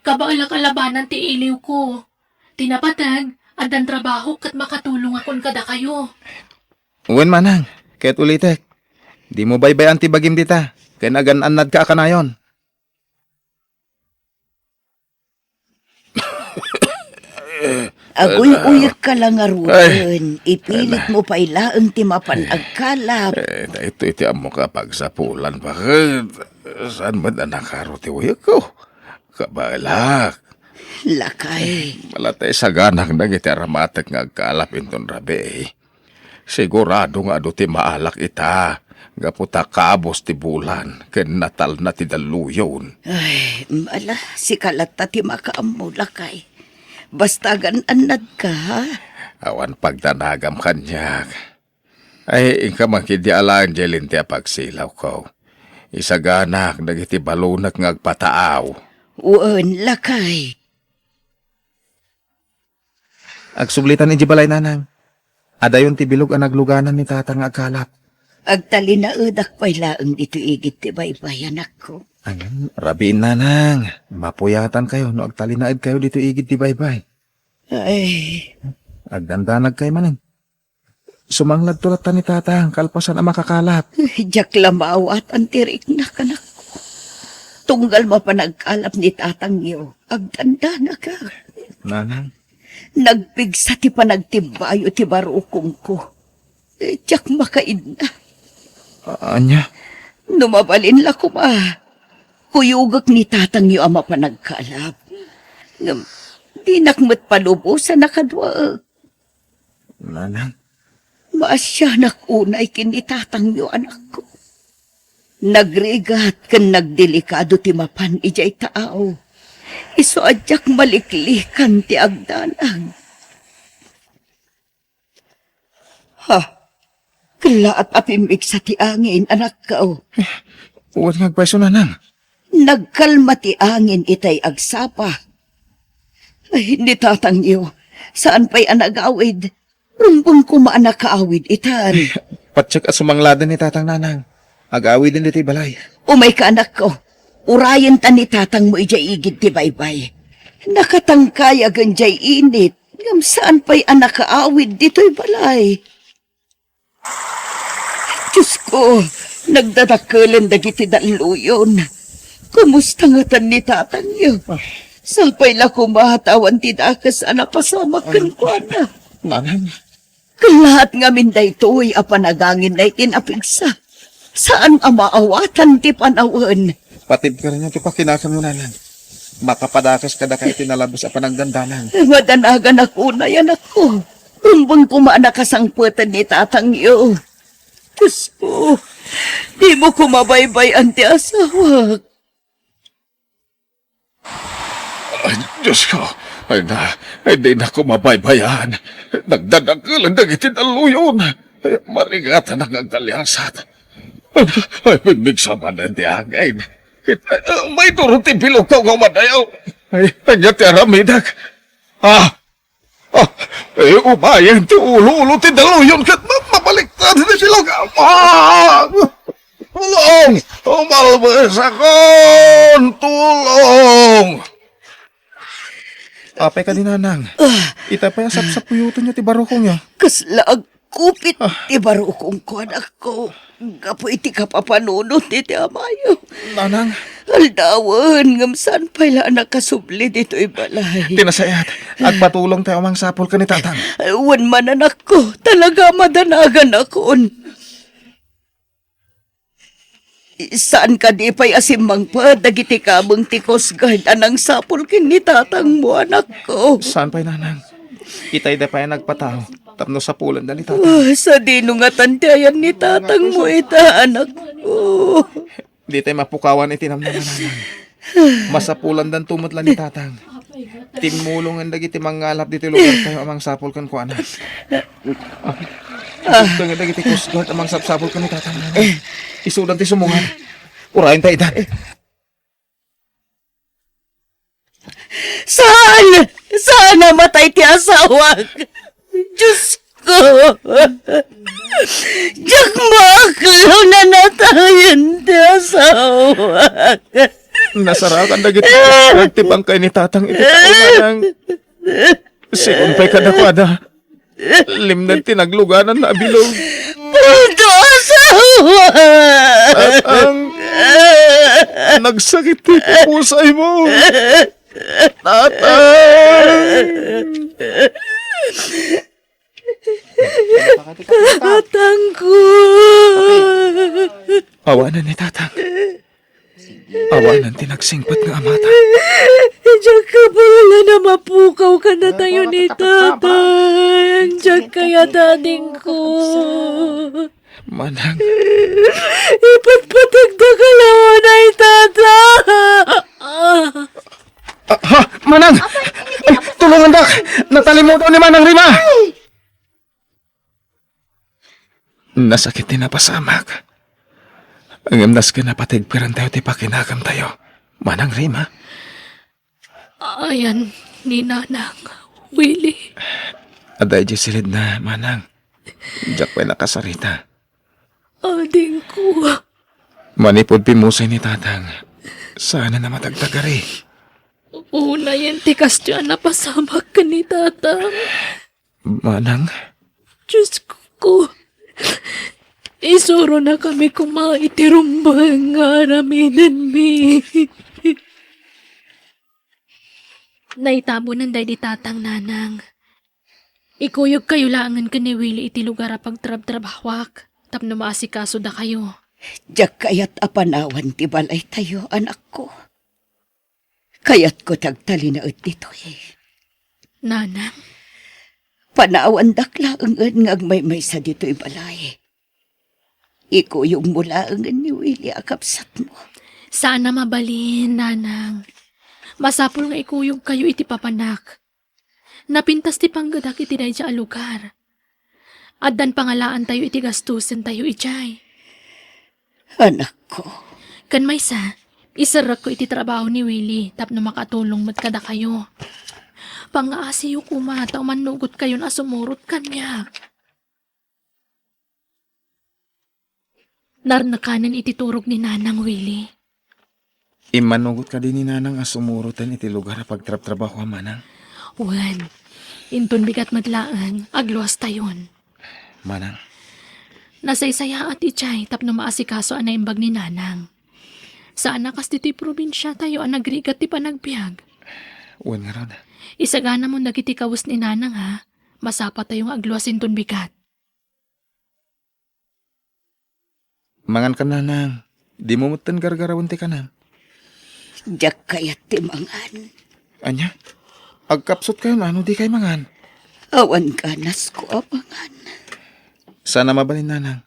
Kabaelak a labanan ti iliwko. Ti napateg, addan trabahok ket makatulongakon kadakayo. Wen, manang, ket ulitek. Dimo baybay-an ti bagim dita, ken agan-annadka a kanayon. Aguy-uyekka la ngaruden, ipilitmo pay laeng ti mapan agkalap. Eh, daytoy ti ammok a pagsapulan, baket. Saan met a nakaro ti uyekko? Kabaelak. Lakay. Malatay saganak dagiti aramatek nga agkalap inton rabii. Sigurado nga adu ti maalak ita, gapu ta kabus ti bulan ken natalna ti dalluyon. Ay, ala, sika latta ti makaammo, lakay. Basta agan-annadka, ha? Awan pagdanagam kaniak. Ay, inka man ketdi alaen diay lente a pagsilawko. Isaganak dagiti balonek nga agpataaw. Wen, lakay. Agsublitan idiay balay, nanang. Adayon ti bilog a nagluganan ni tatang nga agkalap. Agtalinaedak pay laeng ditoy igid ti baybay, anakko. Ayan, rabiin, nanang. Mapuyatankayo no agtalinaedkayo ditoy igid ti baybay. Ay. Agdandanagkayo manen. Sumangladto latta ni tatang kalpasan a makakalap. Diak la maawatan ti riknak, anakko. Tunggal mapan agkalap ni tatangyo, agdandanaga. Nanang. Nagpigsa ti panagtimbayo ti barukongko. Diak makaidna. A-, ania? No mabalin la koma, kuyogek ni tatangyo a mapan agkalap. Ngem, dinak met palubosan a kaduaek. Nanang? Maasianak unay ken ni tatangyo, anakko. Nagrigat ken nagdelikado ti mapan idiay taaw. Isu a diak maliklikan ti agdanag. Ha? Kellaat a pimmigsa ti angin, anakko. Wen nga agpayso, nanang. Nagkalma ti angin itay agsapa. Ay, ni tatangyo, saan pay a nagawid. Rumbeng koma a nakaawid itan. Patiek a sumangladan ni tatang, nanang. Agawiden ditoy balay. Umayka, anakko. Urayenta ni tatangmo idiay igid ti baybay. Nakatangkayagen diay init, ngem saan pay a nakaawid ditoy balay. Diosko, nagdadakkelen dagiti dalluyon. Kumusta ngatan ni tatangyo? Ah. Sapay la koma ta awan ti dakes a napasamak kenkuana. Nanang. Kellaat ngamin daytoy a panaganginna iti napigsa. Saan a maawatan ti panawen. Patibkernyo ti pakinakanyo, nanang. Makapadakes kadakayo ti nalabes a panagdandanag. Madanaganak unay, anakko. Rumbeng koma a nakasangpeten ni tatangyo. Diosko, dimo koma baybay-an ti asawak. Ay, Diosko, ay na, ay, dinak koma baybay-an. Nagdadakkelen dagiti dalluyon. Ay, marigatanak nga agkaliasat. Ay, pimmigsa manen ti angin. Ay, maiduro ti bilog nga umadayo. Ay, ania ti aramidek? Ah! Ah! Eh, umayen ti ulo-ulo ti dalluyon ket ma-, mabaliktad ti bilog. Ah! Tulong! Umalbesakon! Tulong! Apay kadi, nanang? Ah. Ita pay a sapsapuyotenyo ti barukongyo. Kasla ag- Kupit Ah. ti barukongko, anakko, gapu iti kapapanunot iti amayo. Nanang. Aldawen, ngem saan pay la a nakasubli ditoy balay. Ti nasayaat, agpatulongtayo a mangsapul ken ni tatang. Wen man, anakko, talaga a madanaganakon. Saan kadi pay a simmangpet dagiti kabeng ti Coast Guard a nangsapul ken ni tatangmo, anakko? Saan pay, nanang. Itayda pay a nagpataaw tapno sapulenda ni tatang. Ah, sadino ngatan ti ayan ni tatangmo ita, anakko? Ditay mapukawan iti namnama, nanang. Masapulandanto met la ni tatang. Timmulongen dagiti mangngalap ditoy lugartayo a mangsapul kenkuana. Ah, dagiti Coast Guard a mangsapsapul ken ni tatang, nanang. Isudan ti sumungan. Urayenta idan. Saan? Saan a matay ti asawak. Diyos ko. Diak maaklo a natayen ti asawak. Nasarakan dagiti ti bangkay ni Tatang iti tao, Manang. Sigun pay kadakuada, limned ti nagluganan a bilog. Pulto asawa! Tatang, nagsakit ti pusaymo. Tatang! Tatangko! Awanen ni Tatang. Awanen ti nagsingpet nga amata. Diak kabaelan a mapukaw kadatayo ni Tatang. Diak kayat, adingko. Manang. Ipatpatagda ka laeng ni Tatang. Ah, ha, Manang! Ay, tulongandak! Natalimudaw ni Manang Rima! Nasakit ti napasamak. Ngem nasken a patigperantayo ti pakinagamtayo. Manang Rima. Ayan ni Nanang, Willie. Adda idiay silidna, Manang. Diak pay nakasarita. Adingko. Manipud pimmusay ni Tatang, saan a matagtagari. Unayen ti kastoy a napasamak ken ni Tatang. Manang? Diyos ko, isuronakami koma iti rumbeng nga aramidenmi. Naitabonen daydi Tatang, Nanang. Ikuyogkayo laengen ken ni Willie iti lugar a pagtrabtrabahoak tapno maasikaso dakayo. Diak kayat a panawan ti balaytayo, anakko. Kayatko ti agtalinaed ditoy. Nanang? Panawandak laengen nga agmaymaysa ditoy balay. Ikuyogmo laengen ni Willie a kabsatmo. Saan a mabalin, Nanang. Masapul nga ikuyogkayo iti papanak. Napintas ti panggedak iti daydiay a lugar. Addan pangalaantayo iti gastosentayo idiay. Anakko. Ken maysa, iserrekko iti trabaho ni Willie tapno makatulong met kadakayo. Pangngaasiyo koma ta umannugotkayon a sumurot kaniak. Narnekanen iti turog ni Nanang, Willie. Immanugot kadi ni Nanang a sumuroten iti lugar a pagtrabtrabahoam, Manang? Wen, inton bigat met laeng, agluastayon. Manang. Nasaysayaat idiay tapno maasikaso a naimbag ni Nanang. Saan a kas ditoy probinsiatayo a nagrigat ti panagbiag. Wen ngarud. Isaganamon dagiti kawes ni Nanang, ha? Masapatayo nga agluas inton bigat. Manganka, Nanang. Dimo metten gargarawen ti kanam. Diak kayat ti mangan. Ania? Agkapsutkayon no dikay mangan. Awan ganasko a mangan. Saan a mabalin, Nanang.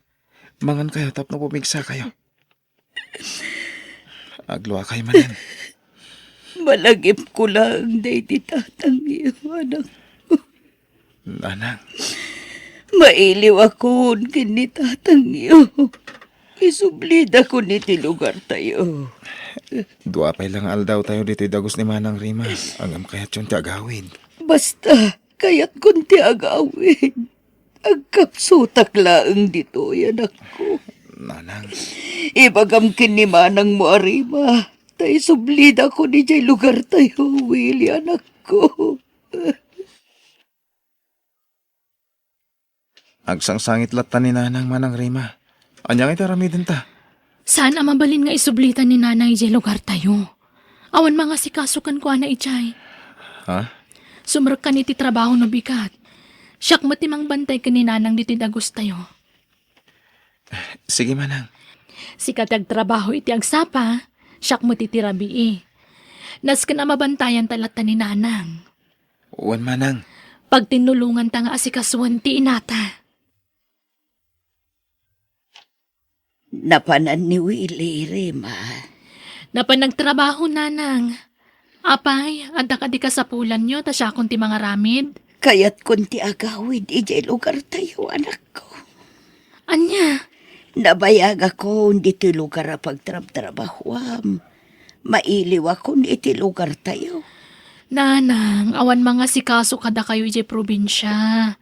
Mangankayo tapno pumigsakayo. Agluakayo manen. Malagipko laeng daydi tatangyo, anakko. Nanang. Mailiwakon ken ni tatangyo. Isublidakon iti lugartayo. Dua pay la nga aldawtayo ditoy dagus ni Manang Rima. Ngem kayatyon ti agawid. Basta, kayatkon ti agawid. Agkapsutak laeng ditoy, anakko. Nanang. Ibagam ken ni manangmo a Rima, ta isublidakon idiay lugartayo, Willie, anakko. Agsangsangit latta ni Nanang, Manang Rima. Ania nga iti aramidenta? Saan a mabalin nga isublitan ni Nanang idiay lugartayo. Awan mangasikaso kenkuana idiay. Ha? Sumrekkan iti trabaho no bigat. Siak met ti mangbantay ken ni Nanang ditoy dagustayo. Sige, Manang. Sika ti agtrabaho iti agsapa, siak met iti rabii. Nasken a mabantayanta latta ni Nanang. Wen, Manang. Pagtinnulonganta nga asikasuen ti inata. Napanan ni Willie, Rima? Napan nagtrabaho, Nanang. Apay, adda kadi kasapulanyo ta siakon ti mangaramid? Kayatkon ti agawid idiay lugartayo, anakko. Ania? Nabayagakon ditoy lugar a pagtrabtrabahoam. Mailiwakon iti lugartayo. Nanang, awan mangasikaso kadakayo idiay probinsia.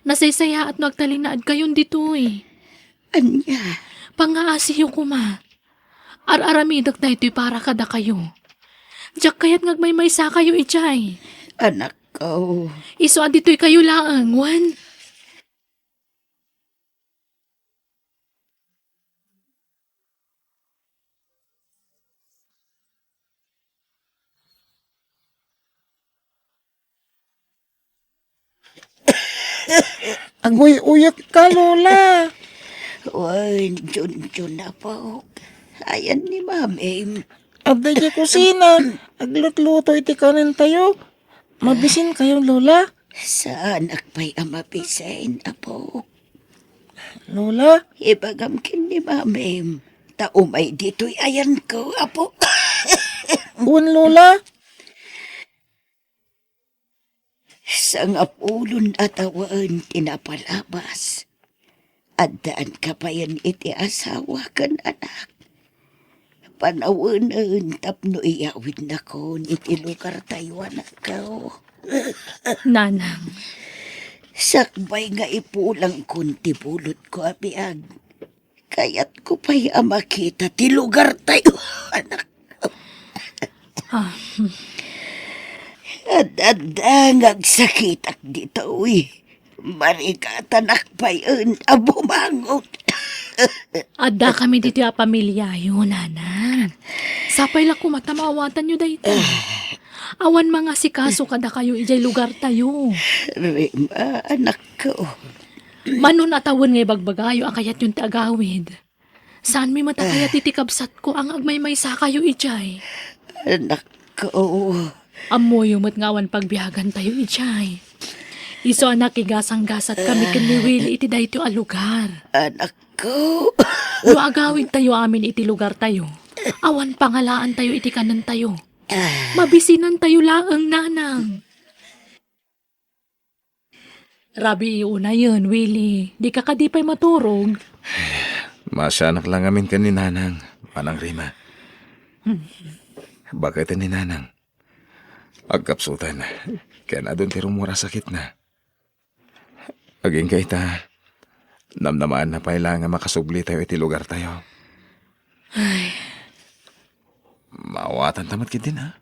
Nasaysayaat no agtalinaedkayon ditoy. Ania? Pangaasiyo koma. Ar-aramidek daytoy para kadakayo. Diak kayat nga agmaymaysakayo idiay. Anakko. Isu a ditoykayo laeng, wen? Aguy-uyek ka, Lola. Wen, Junjun, apok. Ayan ni Mamim. Adda idiay kusina. Aglutluto iti kanentayo. Mabisinkayo, Lola? Saanak pay a mabisin, apok. Lola? Ibagam ken ni Mamim. Ta umay ditoy ayanko, apok. Wen, Lola? Sangapulon a tawen ti napalabas. Addaanka payen iti asawa ken anak. Panawenen tapno iyawidnakon iti lugartayo, anakko. Nanang. Sakbay nga ipulangkon ti bulodko a biag, kayatko pay a makita ti lugartayo, anak. Ah, hmm. Ad-adda nga agsakitak ditoy. Marigatanak payen a bumangon. Addakami ditoy a pamiliayo, Nanang. Sapay la koma ta maawatanyo dayta. Awan mangasikaso kadakayo idiay lugartayo. Rima, anakko. Mano a tawen nga ibagbagayo a kayatyon ti agawid. Saanmi met a kayat iti kabsatko a nga agmaymaysakayo idiay. Anakko. Ammoyo met nga awan pagbiagantayo idiay. Isu a nakigasanggasatkami ken ni Willie iti daytoy a lugar. Anakko. No agawidtayo amin iti lugartayo, awan pangalaantayo iti kanentayo. Mabisinantayo laeng, Nanang. Rabii unayen, Willie. Dika kadi pay maturog? Maasianak la ngamin ken ni Nanang, Manang Rima. Hmm. Baketen ni Nanang. Agkapsuten, ken adun ti rummuar a sakitna. Agingga ita, namnamaanna pay la nga makasublitayo iti lugartayo. Ay. Maawatanta met ketdin, a?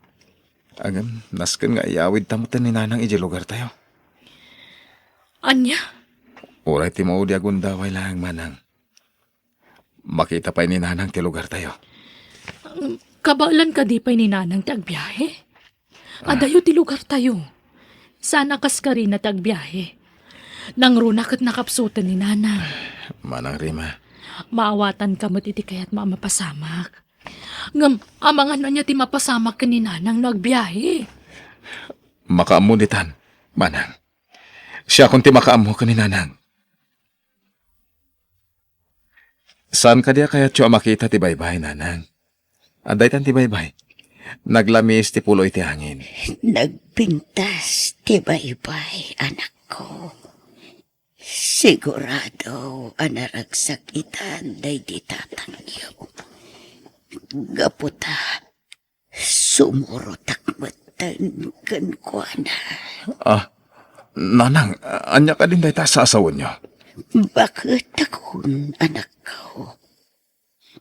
Ngem, nasken nga iyawidta met ni Nanang idiay lugartayo. Ania? Uray ti maudi a gundaway laeng, Manang. Makita pay ni Nanang ti lugartayo. Kabaelan kadi pay ni Nanang ti agbiahe? Adayo ti lugartayo. Saan a kaskarina ti agbiahe. Nangruna ket nakapsuten ni Nanang. Manang Rima. Maawatanka met iti kayatmo a mapasamak. Ngem, amangan ania ti mapasamak ken ni Nanang no agbiahe? Makaammo ditan, Manang. Siakon ti makaammo ken ni Nanang. Saan kadi a kayatyo a makita ti baybay, Nanang? Adda itan ti baybay. Naglamiis ti pulo iti angin. Nagpintas ti baybay, anakko. Sigurado a naragsak itan daydi tatangyo. Gapu ta sumurotak metten kenkuana. Ah, Nanang, ania kadin dayta a saasawenyo? Baket takon, anakko.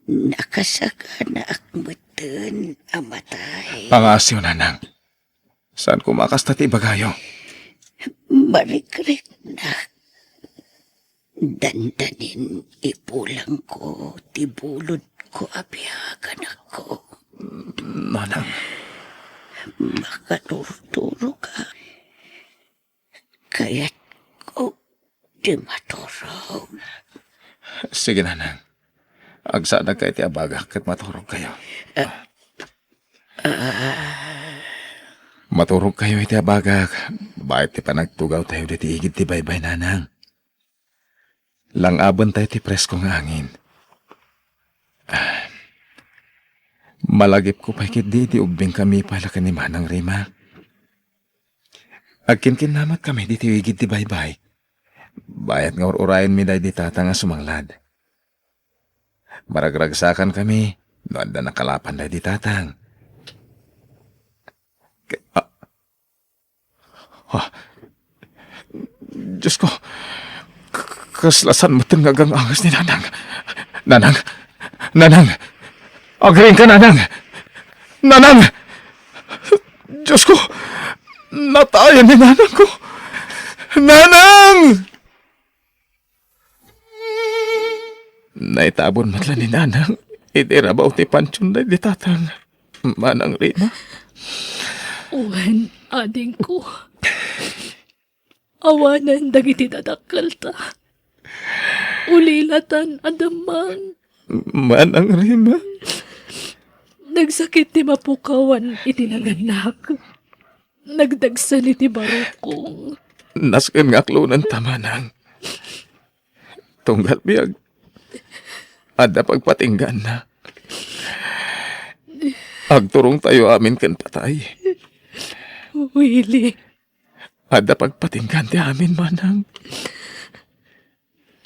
Nakasaganaak metten a matay. Pangaasiyo, Nanang. Saan koma a kasta ti ibagayo? Marikriknak. Dandanin ipulangko ti bulodko a biag, anakko. Nanang. Makaturturog ka. Kayatko ti maturog. Sige, Nanang. Agsaanagkayo iti abagak ket maturogkayo. Ah. Ah. Maturogkayo iti abagak, baet ti panagtugawtayo ditoy igid ti baybay, Nanang. Lang-abentayo ti presko nga angin. Ah. Malagipko pay ketdi iti ubbingkami pay la ken ni Manang Rima. Agkinkinnametkami ditoy igid ti baybay. Bayat nga ur-urayenmi daydi tatang a sumanglad. Maragragsakankami no adda nakalapan daydi tatang. K-, a-, Ah, Diyos ko, k-, kasla saan met nga agang-anges ni Nanang. Nanang! Nanang! Agriingka, Nanang! Nanang! Diyos ko, natayan ni Nanang ko! Nanang! Naitabon met la ni Nanang iti rabaw ti pantion daydi Tatang. Manang Rima. Wen, adingko. Awanen dagiti dadakkelta. Ulilatan a demmang. Manang Rima. Nagsakit ti mapukawan iti nagannak. Nagdagsen iti barukong. Nasken nga aklonenta, Manang. Tunggal biag, adda pagpatingganna. Agturongtayo amin ken patay. Willy. Adda pagpatinggan ti amin, Manang.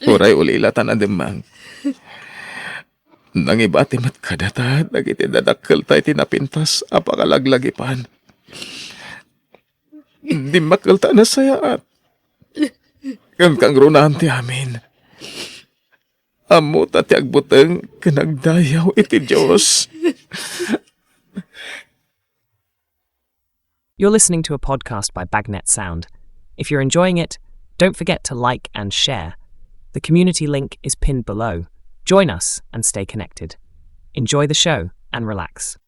Uray ulilatan a demmang. Nangibati met kadata dagiti dadakkelta iti napintas a pangalaglagipan. Dimmakkelta a nasayaat. Ngem kangrunaan ti amin. Ammota ti agbuteng ken agdayaw iti Dios. You're listening to a podcast by Bagnet Sound. If you're enjoying it, don't forget to like and share. The community link is pinned below. Join us and stay connected. Enjoy the show and relax.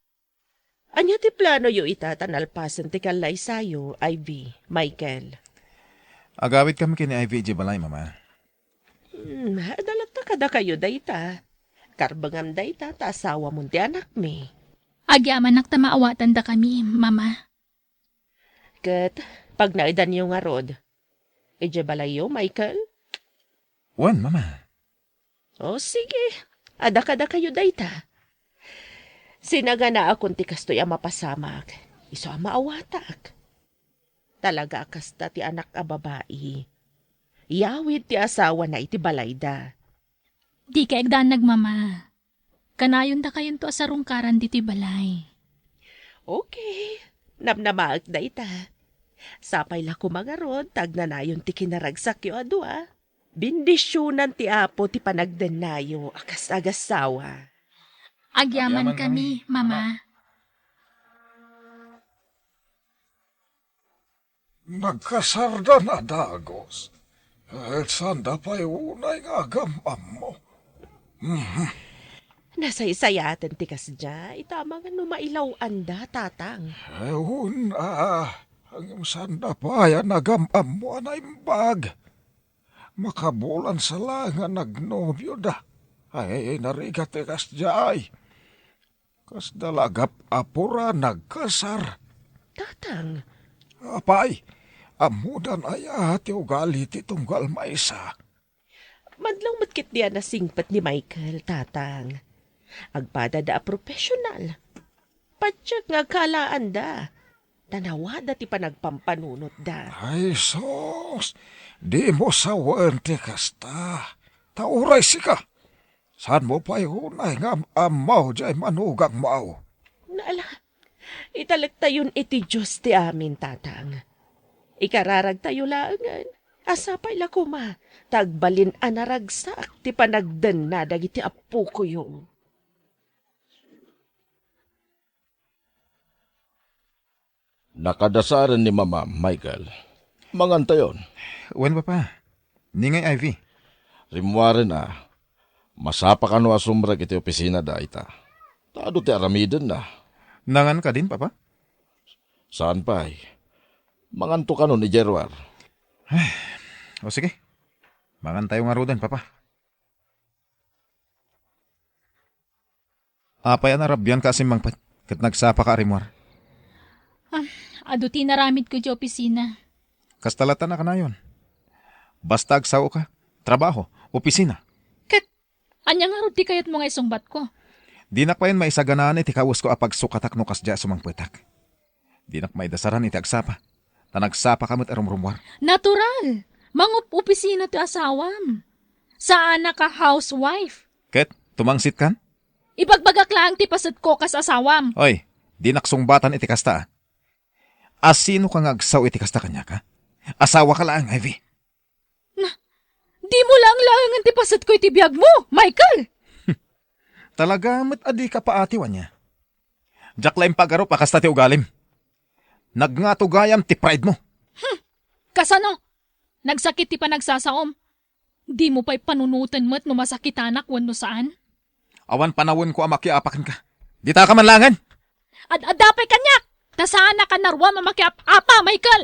Ania ti planoyo ita ta nalpasen ti kallaysayo, Ivy, Michael? Agawidkami ken ni Ivy idiay balay, Mama. Hmm, adda latta kadakayo dayta. Karbengam dayta ta asawamon ti anakmi. Agyamanak ta maawatandakami, Mama. Ket pagnaedanyo ngarud. Idiay balayyo, Michael? Wen, Mama. O, sige. Adda kadakayo dayta. Sinaganaakon ti kastoy a mapasamak, isu a maawatak. Talaga a kasta ti anak a babai. Yawid ti asawana iti balayda. Dika agdanag, Mama. Kanayondakayonto a sarungkaran ditoy balay. Okay. Namnamaek dayta. Sapay la koma ngarud ta agnanayon ti kinaragsakyo a dua. Bendisionan ti Apo ti panagdennayo a kas agassawa. Agyamankami, Mama. Nagkasardan a dagus, ket sanda pay unay nga agam-ammo. Mhm. Nasaysayaten ti kasdiay, ita amangan no mailaw-anda, Tatang. Wen a, ngem sanda pay a nagam-ammo a naimbag. Makabulan sa la nga nagnobioda. Ay, narigat ti kasdiay. Kasda la agap-apura nagkasar. Tatang. Apay, ammodan aya ti ugali ti tunggal maysa? Madlaw met ketdi a nasingpet ni Michael, Tatang. Agpadada a professional. Patiek nga agkaalaanda. Ta nawada ti panagpampanunotda. Ay, sus! Dimo sawen ti kasta. Ta uray sika, saanmo pay unay nga am-ammo diay manugangmo? Naala, italektayon iti Dios ti amin, Tatang. Ikararagtayo laengen, a sapay la koma, ta agbalin a naragsak ti panagdenna dagiti appokoyo. Nakadasaren ni Mama, Michael. Mangantayon. Wen, Papa. Ni ngay, Ivy? Rimmuaren a, masapa kano a sumrek iti opisina dayta. Ta adu ti aramidenna. Nangan kadin, Papa? Saan pay? Manganto kanon idiay ruar. O sige. Mangantayo ngaruden, Papa. Apay a narabianka a simmangpet ket nagsapaka a rimmuar? Ah, adu ti inaramidko iti opisina. Kasta latta a kanayon. Basta agsaoka, trabaho, opisina. Ket ania ngarud ti kayatmo nga isungbatko? Dinak payen maisaganaan iti kawesko a pagsukatak no kasdiay a sumangpetak. Dinak maidasaran iti agsapa, ta nagsapaka met a rumrummuar. Natural! Mangup-opisina ti asawam. Saanak a housewife. Ket, tumangsitkan? Ibagbagak laeng ti pasetko kas asawam. Oy, dinak sungbatan iti kasta, a. Asinoka nga agsao iti kasta kaniaka? Asawaka laeng, Ivy. Na, dimo laeng laengen ti pasetko iti biagmo, Michael! Talaga met a dika paatiw, ania? Diak la impagarup a kasta ti ugalim. Nagngato gayam ti pride mo. Hmm, kasano? Nagsakit ti panagsasaom. Dimo pay panunoten met no masakitanak wenno saan? Awan panawenko a makiapa kenka. Ditaka man laengen! Ad-adda pay kaniak! Ta saanak a naruam a makiap-apa, Michael!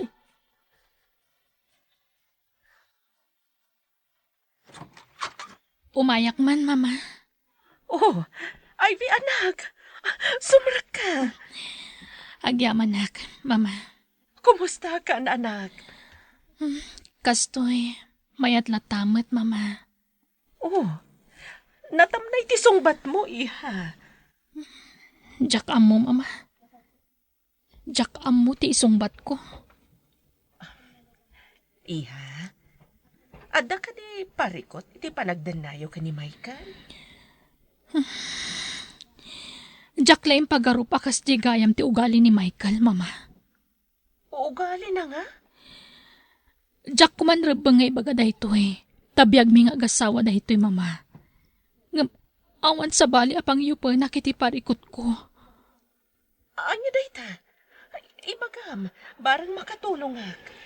Umayak man, Mama. Oh, Ivy, anak. Sumrekka. Agyamanak, Mama. Kumusta ka, anak? Hmm, kastoy, mayat latta met, Mama. Oh, natamnay ti sungbatmo, iha. Diak ammo, Mama. Diak ammo ti isungbatko. Iha, adda kadi parikut iti panagdennayo ken ni Michael? Diak la impagarup a kasdi gayam ti ugali ni Michael, Mama. Ugalina nga? Diak koma rebbeng nga ibaga daytoy, ta biagmi nga agassawa daytoy, Mama. Ngem awan sabali a pangiyupenak iti parikutko. Ania dayta? Ibagam, bareng makatulongak.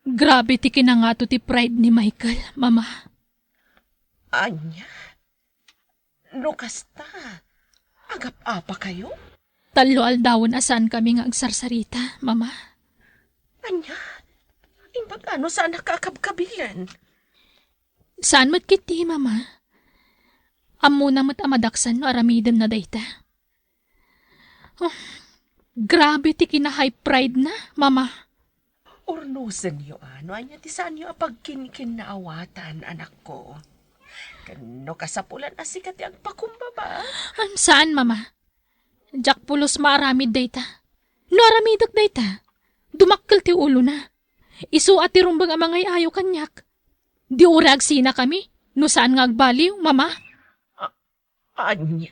Grabe ti kinangato ti pride ni Michael, Mama. Ania? No kasta, agap-apa kayo? Tallo aldawen a saankami nga agsarsarita, Mama. Ania? Imbag ano saan a kakabkabilan? Saan met ketdi, Mama. Ammona met a madaksan no aramidem na dayta. Oh, grabe ti kina-high pride na, Mama. Urnosenyo a no ania ti saanyo a pagkinkinnaawatan, anakko. Ken no kasapulan a sika ti agpakumbaba. Am, saan, Mama. Diak pulos maaramid dayta. No aramidek dayta, dumakkel ti ulona. Isu a ti rumbeng a mangay-ayo kaniak. Di uray agsinakami, no saan nga agbaliw, Mama. A-, ania?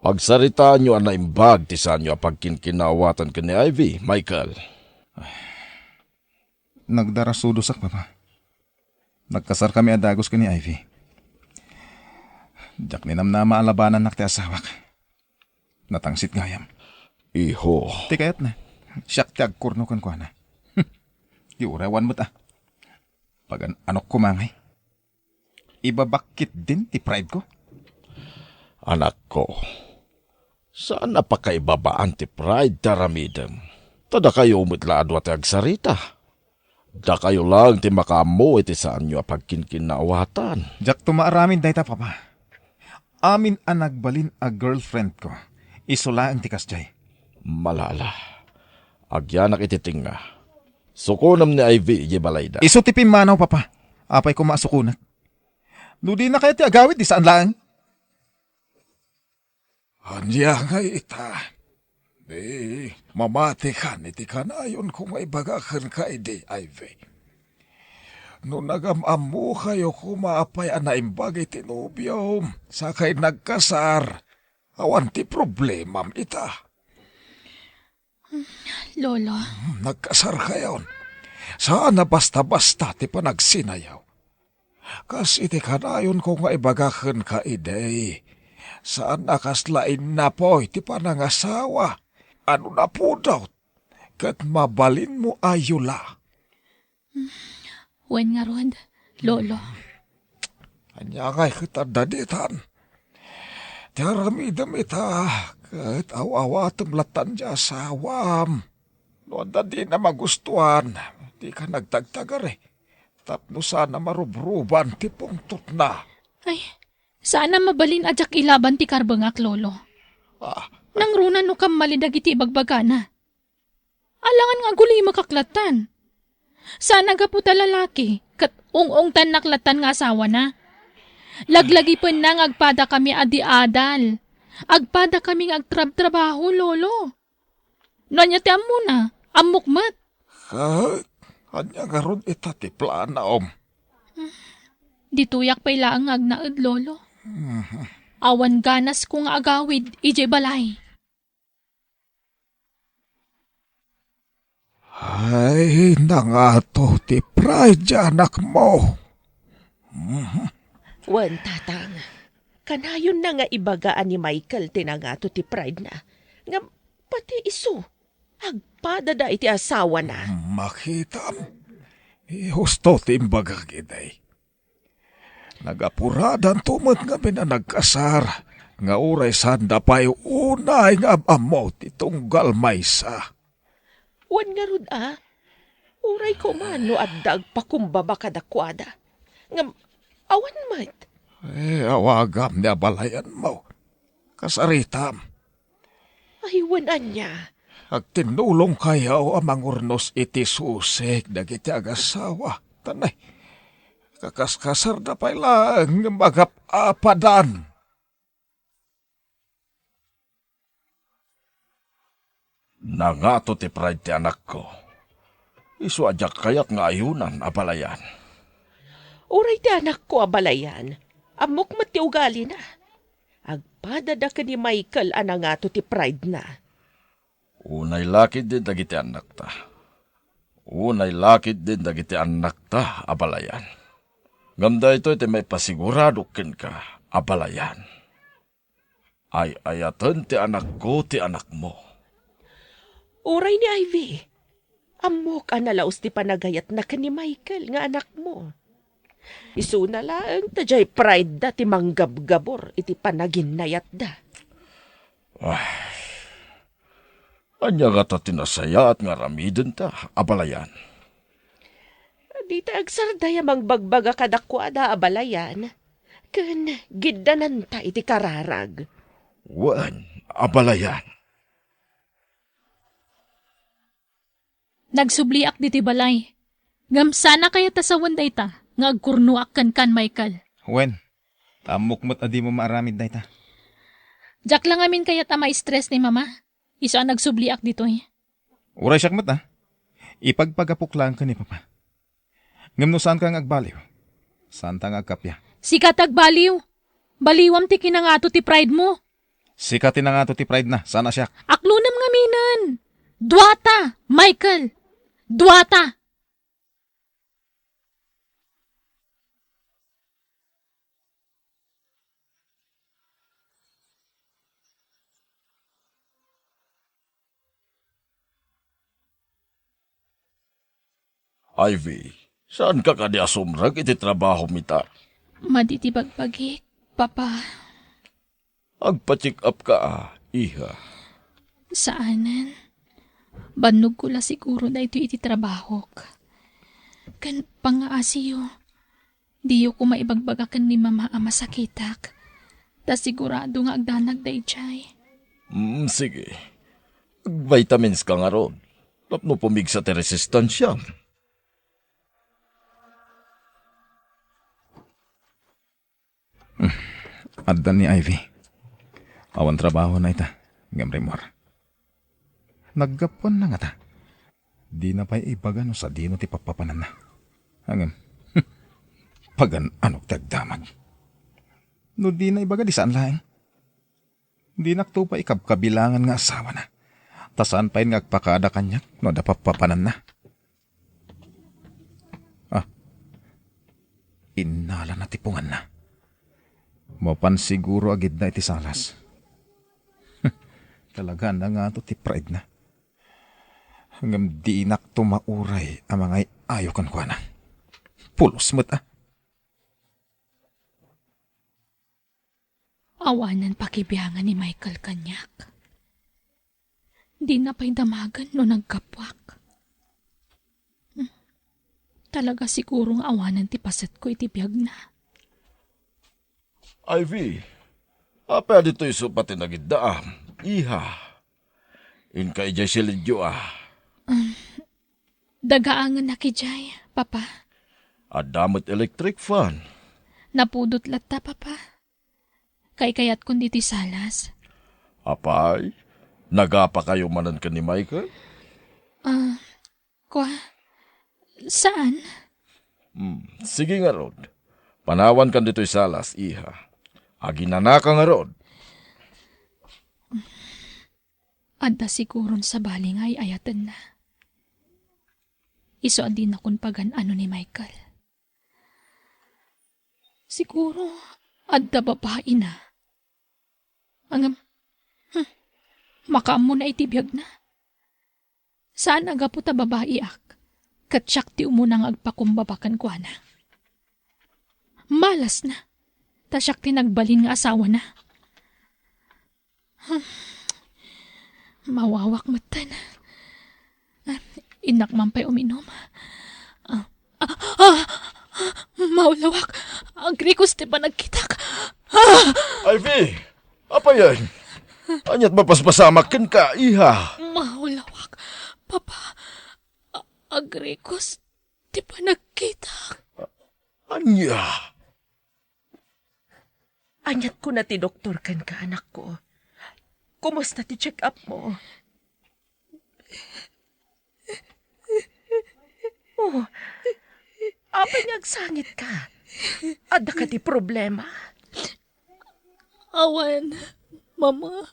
Pagsaritaanyo a naimbag ti saanyo a pagkinkinnaawatan ken ni Ivy, Michael. Nagdarasudosak, Papa. Nagkasarkami a dagus ken ni Ivy. Diak ninamnama a labanannak ti asawak. Natangsit gayam. Iho. Ti kayatna, siak ti agkurno kenkuana. Di uray awan met a. Pagan-anok koma ngay. Ibabak ketdin ti pride ko. Anakko, saan a pakaibabaan ti pride ti aramidem. Ta dakayo met la a dua ti agsarita. Dakayo laeng ti makaammo iti saanyo a pagkinkinnaawatan. Diakto maaramid dayta, Papa. Amin a nagbalin a girlfriend ko, isu laeng ti kasdiay. Malala. Agyanak iti tengnga. Sukonem ni Ivy idiay balayda. Isu ti pimmanaw, Papa. Apay koma a sukonak? No dina kayat ti agawid, di saan laeng. Ania ngay ita? Di, mamatikan iti kanayonko nga ibaga kenka idi, Ivy. No nagam-ammokayo koma apay a naimbag iti nobiom, sakay nagkasar, awan ti problemam ita. Lolo. Hmm, nagkasarkayon. Saan a basta-basta ti panagsinayaw. Kas iti kanayonko nga ibaga kenka idi, saan a kasla innapoy ti panangasawa a no napudot ket mabalinmo a yula. Wen ngarud, Lolo. Ania ngay ket adda ditan? Ti aramidem ita ket aw-awatem lattan ti asawam. No adda dina magustuan, dika nagtagtagari tapno saan a marubruban ti pungtotna. Ay, saan a mabalin a diak ilaban ti karbengak, Lolo. Ah. Nangruna no kammali dagiti ibagbagana. Alangan nga agulimek lattan. Saan a gapu ta lalaki, ket ung-ungtannak lattan nga asawana. Laglagipenna nga agpadakami a di adal. Agpadakami nga agtrabtrabaho, Lolo. No ania ti ammona, ammok met. Ket ania ngarud ita ti planom? Ditoyak pay laeng nga agnaed, Lolo. Mhm. Awan ganasko nga agawid idiay balay. Ay, nangato ti pride ti anakmo. Mhm. Wen, Tatang. Kanayonna nga ibaga a ni Michael ti nangato ti pride na. Ngem pati isu, agpadada iti asawana. Makitam. Husto ti imbagak idi. Nagapuradanto met ngamin a nagkasar, nga uray saanda pay unay nga am-ammo ti tunggal maysa. Wen ngarud a, uray koma no adda agpakumbaba kadakuada. Ngem, awan met. Eh, awagam ni abalayanmo. Kasaritam. Ay, wen ania? Agtinnulongkayo a mangurnos iti susig dagiti agasawa. Tanay, kakaskasarda pay laeng nga magap-apadan. Nangato ti pride ti anakko. Isu a diak kayat nga ayunan, abalayan. Uray ti anakko, abalayan, ammok met ti ugalina. Agpadada ken ni Michael a nangato ti pride na. Unay lakid din dagiti annakta. Unay lakid din dagiti annakta, abalayan. Ngem daytoy ti maipasiguradok kenka, abalayan. Ay-ayaten ti anakko ti anakmo. Uray ni Ivy, ammok a nalaus ti panagayatna ken ni Michael nga anakmo. Isuna laeng ta diay pride da ti manggabgabor iti panaginnayatda. Ay, ania ngata ti nasayaat nga aramidenta, abalayan? Dita agsarday a mangbagbaga kadakuada, abalayan, ken giddananta iti kararag. Wen, abalayan. Nagsubliak ditoy balay. Ngem saan a kayat a sawen dayta nga agkurnoak kenka, Michael. Wen, ta ammok met a dimo maaramid dayta. Diak la ngamin kayat a ma-stress ni Mama. Isu a nagsubliak ditoy. Uray siak met, a. Ipagpagapok laeng ken ni Papa. Ngem no saanka nga agbaliw, saanta nga agkappia. Sika ti agbaliw. Baliwam ti kinangato ti pride mo. Sika ti nangato ti pride na, saan a siak. Aklonem ngaminen. Duata, Michael. Duata. Ivy, saanka kadi a sumrek iti trabahom ita? Madi ti bagbagik, Papa. Agpa-check up ka, a, iha. Saanen. Bannogko la siguro daytoy iti trabahok. Ken pangngaasiyo, diyo koma ibagbaga ken ni Mama a masakitak. Ta sigurado nga agdanag daydiay. Mm, sige. Agvitamins ka ngarud. Tapno pumigsa ti resistensiam. Hmm. Adda ni Ivy. Awan trabahona ita, ngem rimmuar. Naggapuanna ngata. Dina pay ibaga no sadino ti pappapananna. Ngem, pagan-anok ti agdamag. No dina ibaga, di saan laeng. Dinakto pay ikabkabilangan nga asawana. Ta saan pay nga agpakada kaniak no adda pappapananna. Ah, innalana ti punganna. Mapan siguro a gidna iti salas. Talaga, nangato ti pride na. Ngem dinakto mauray a mangay-ayo kenkuana. Pulos met, a. Awanen pakibiangan ni Michael kaniak. Dina pay damagen no naggapuak. Hmm. Talaga siguro nga awanen ti pasetko iti biagna. Ivy, apay a ditoy sofa ti nagiddaam, iha? Inka idiay silidyo, a. Um, dagaangennak idiay, Papa. Adda met electric fan. Napudot latta, Papa. Kaykayatkon ditoy salas. Apay, nagapakayo manen ken ni Michael? Ah, kua, saan? Hmm, sige ngarud. Panawankan ditoy salas, iha. Aginanaka ngarud. Adda siguron sabali nga ay-ayatenna. Isu a dinakon pagan-ano ni Michael. Siguro, adda babaina. Ngem, hmm, makaammona iti biagna. Saan a gapu ta babaiak, ket siak ti umuna nga agpakumbaba kenkuana. Malasna, ta siak ti nagbalin nga asawana. Hmm. Mawawak metten. Ah, innak man pay uminum. Ah, ah, ah, maulawak. Agrikos ti panagkitak. Ah! Ivy! Apayen? Ania't mapaspasamak kenka, iha? Maulawak. Papa, a-, agrikos ti panagkitak. Ania? Ania't kuna ti doktor kenka, anakko? Kumusta ti check-up mo? Oh, apay nga agsangitka? Adda kadi problema? Awan, Mama.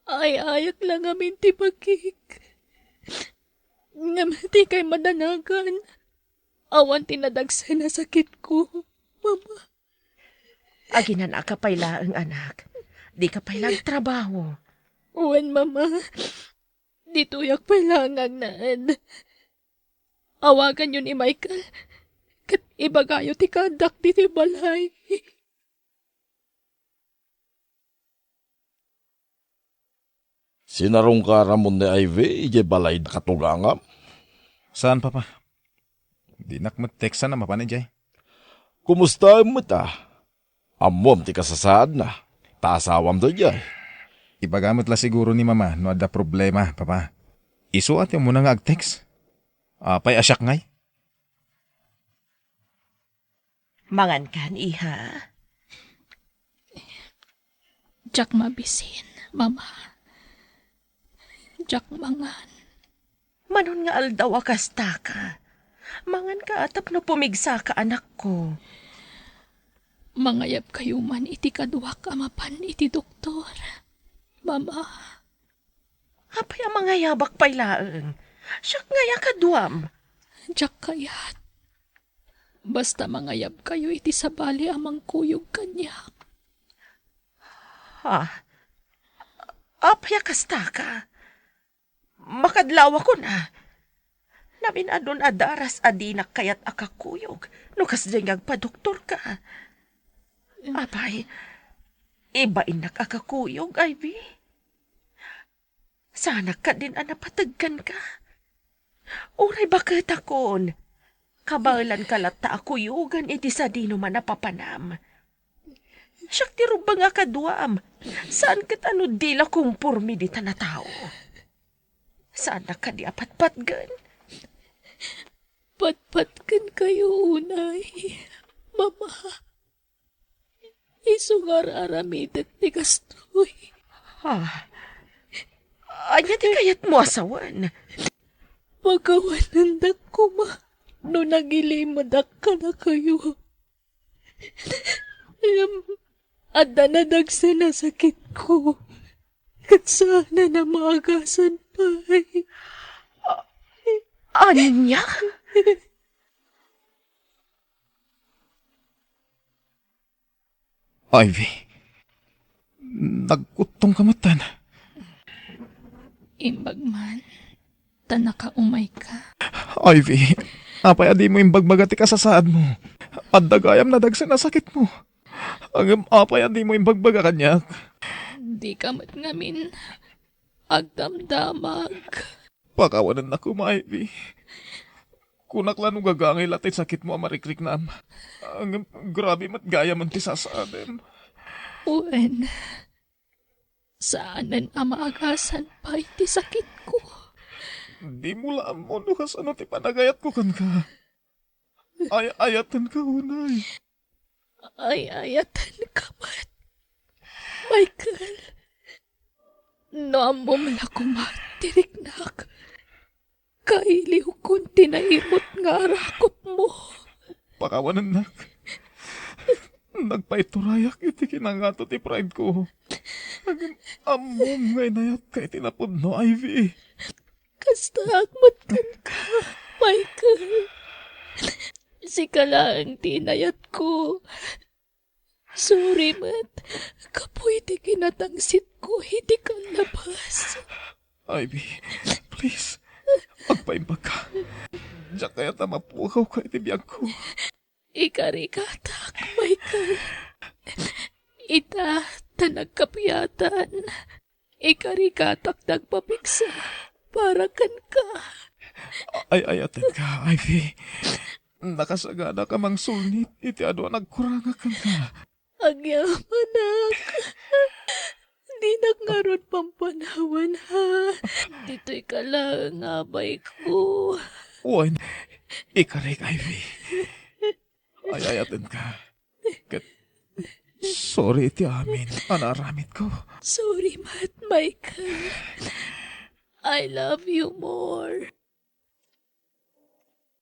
Ay-ayak la ngamin ti bakik. Ngem ti kay madanagan, awan ti nadagsen a sakitko, Mama. Aginanaka pay laeng, anak. Dika pay la agtrabaho. Wen, Mama. Ditoyak pay laeng nga agnaed. Awaganyo ni Michael, ket ibagayo ti kaaddak ditoy balay. Sinarungka ramon ni Ivy idiay balay da katugangam? Saan, Papa. Dinak met teksan a mapan idiay. Kumustaem met a? Ammom ti kasasaadna, ta asawam daydiay. Ibaga met la siguro ni Mama no adda problema, Papa. Isu a ti umuna nga agtext. Apay a siak ngay? Mangankan, iha? Diak mabisin, Mama. Diak mangan. Manon nga aldaw a kastaka? Manganka tapno pumigsaka, anakko. Mangayabkayo man iti kaduak a mapan iti doktor, Mama. Apay a mangayabak pay laeng? Siak ngay a kaduam. Diak kayat. Basta mangayabkayo iti sabali a mangkuyog kaniak. Ha? Apay a kastaka? Makadlawakon a. Namin-adun a daras a dinak kayat a kakuyog no kasdiay nga agpadoktorka. Apay, ibainnak a kakuyog, Ivy. Saanak kadin a napateg kenka? Uray baketakon. Kabaelanka latta a kuyogan iti sadino man a papanam. Siak ti rumbeng a kaduam. Saan ket a no di la komporme ditan a tao. Saanak kadi a patpatgen? Patpatgenkayo unay, Mama. Isu nga ar-aramidek ti kastoy. Ah, ania ti kayatmo a sawen? Pakawanendak koma no nagilimedak kadakayo. Ngem adda nadagsen a sakitko, ket saanen a maagasan pay. Ania? Ivy, nagkuttongka metten. Imbag man, ta nakaumayka. Ivy, apay a dimo imbagbaga ti kasasaadmo? Adda gayam nadagsen a sakitmo. Ngem apay a dimo imbagbaga kaniak? Dika met ngamin agdamdamag. Pakawanennak koma, Ivy. Kunak la no gagangay la ti sakitmo a marikriknam. Ngem grabe met gayamen ti sasaadem. Wen, saanen a maagasan pay ti sakitko. Dimo la ammo no kasano ti panagayatko kenka. Ay-ayatenka unay. Ay-ayatenka met, Michael. No ammom la koma ti riknak, kailiwkon ti nairut nga arakutmo. Pakawanennak. Nagpaiturayak iti kinangato ti pride ko. Ngem ammom nga inayatka iti napudno, Ivy. Kastaak met kenka, Michael. Sika laeng ti inayatko. Sorry met, gapu iti kinatangsitko iti kallabas. Ivy, please, agpaimbagka. Diak kayat a mapugawka iti biagko. Ikarikatak, Michael. Ita, ta nagkapiatan. Ikarikatak nagpapigsa para kenka. Ay-ayatenka, Ivy. Nakasaganak a mangsulnit iti adu a nagkurangak kenka. Agyamanak. Dinak ngarud pampanawan, ha? Ditoy ka laeng, abayko. Wen, ikarik, Ivy. Ay-ayatenka. Ket sorry iti amin a naaramidko. Sorry met, Michael. I love you more.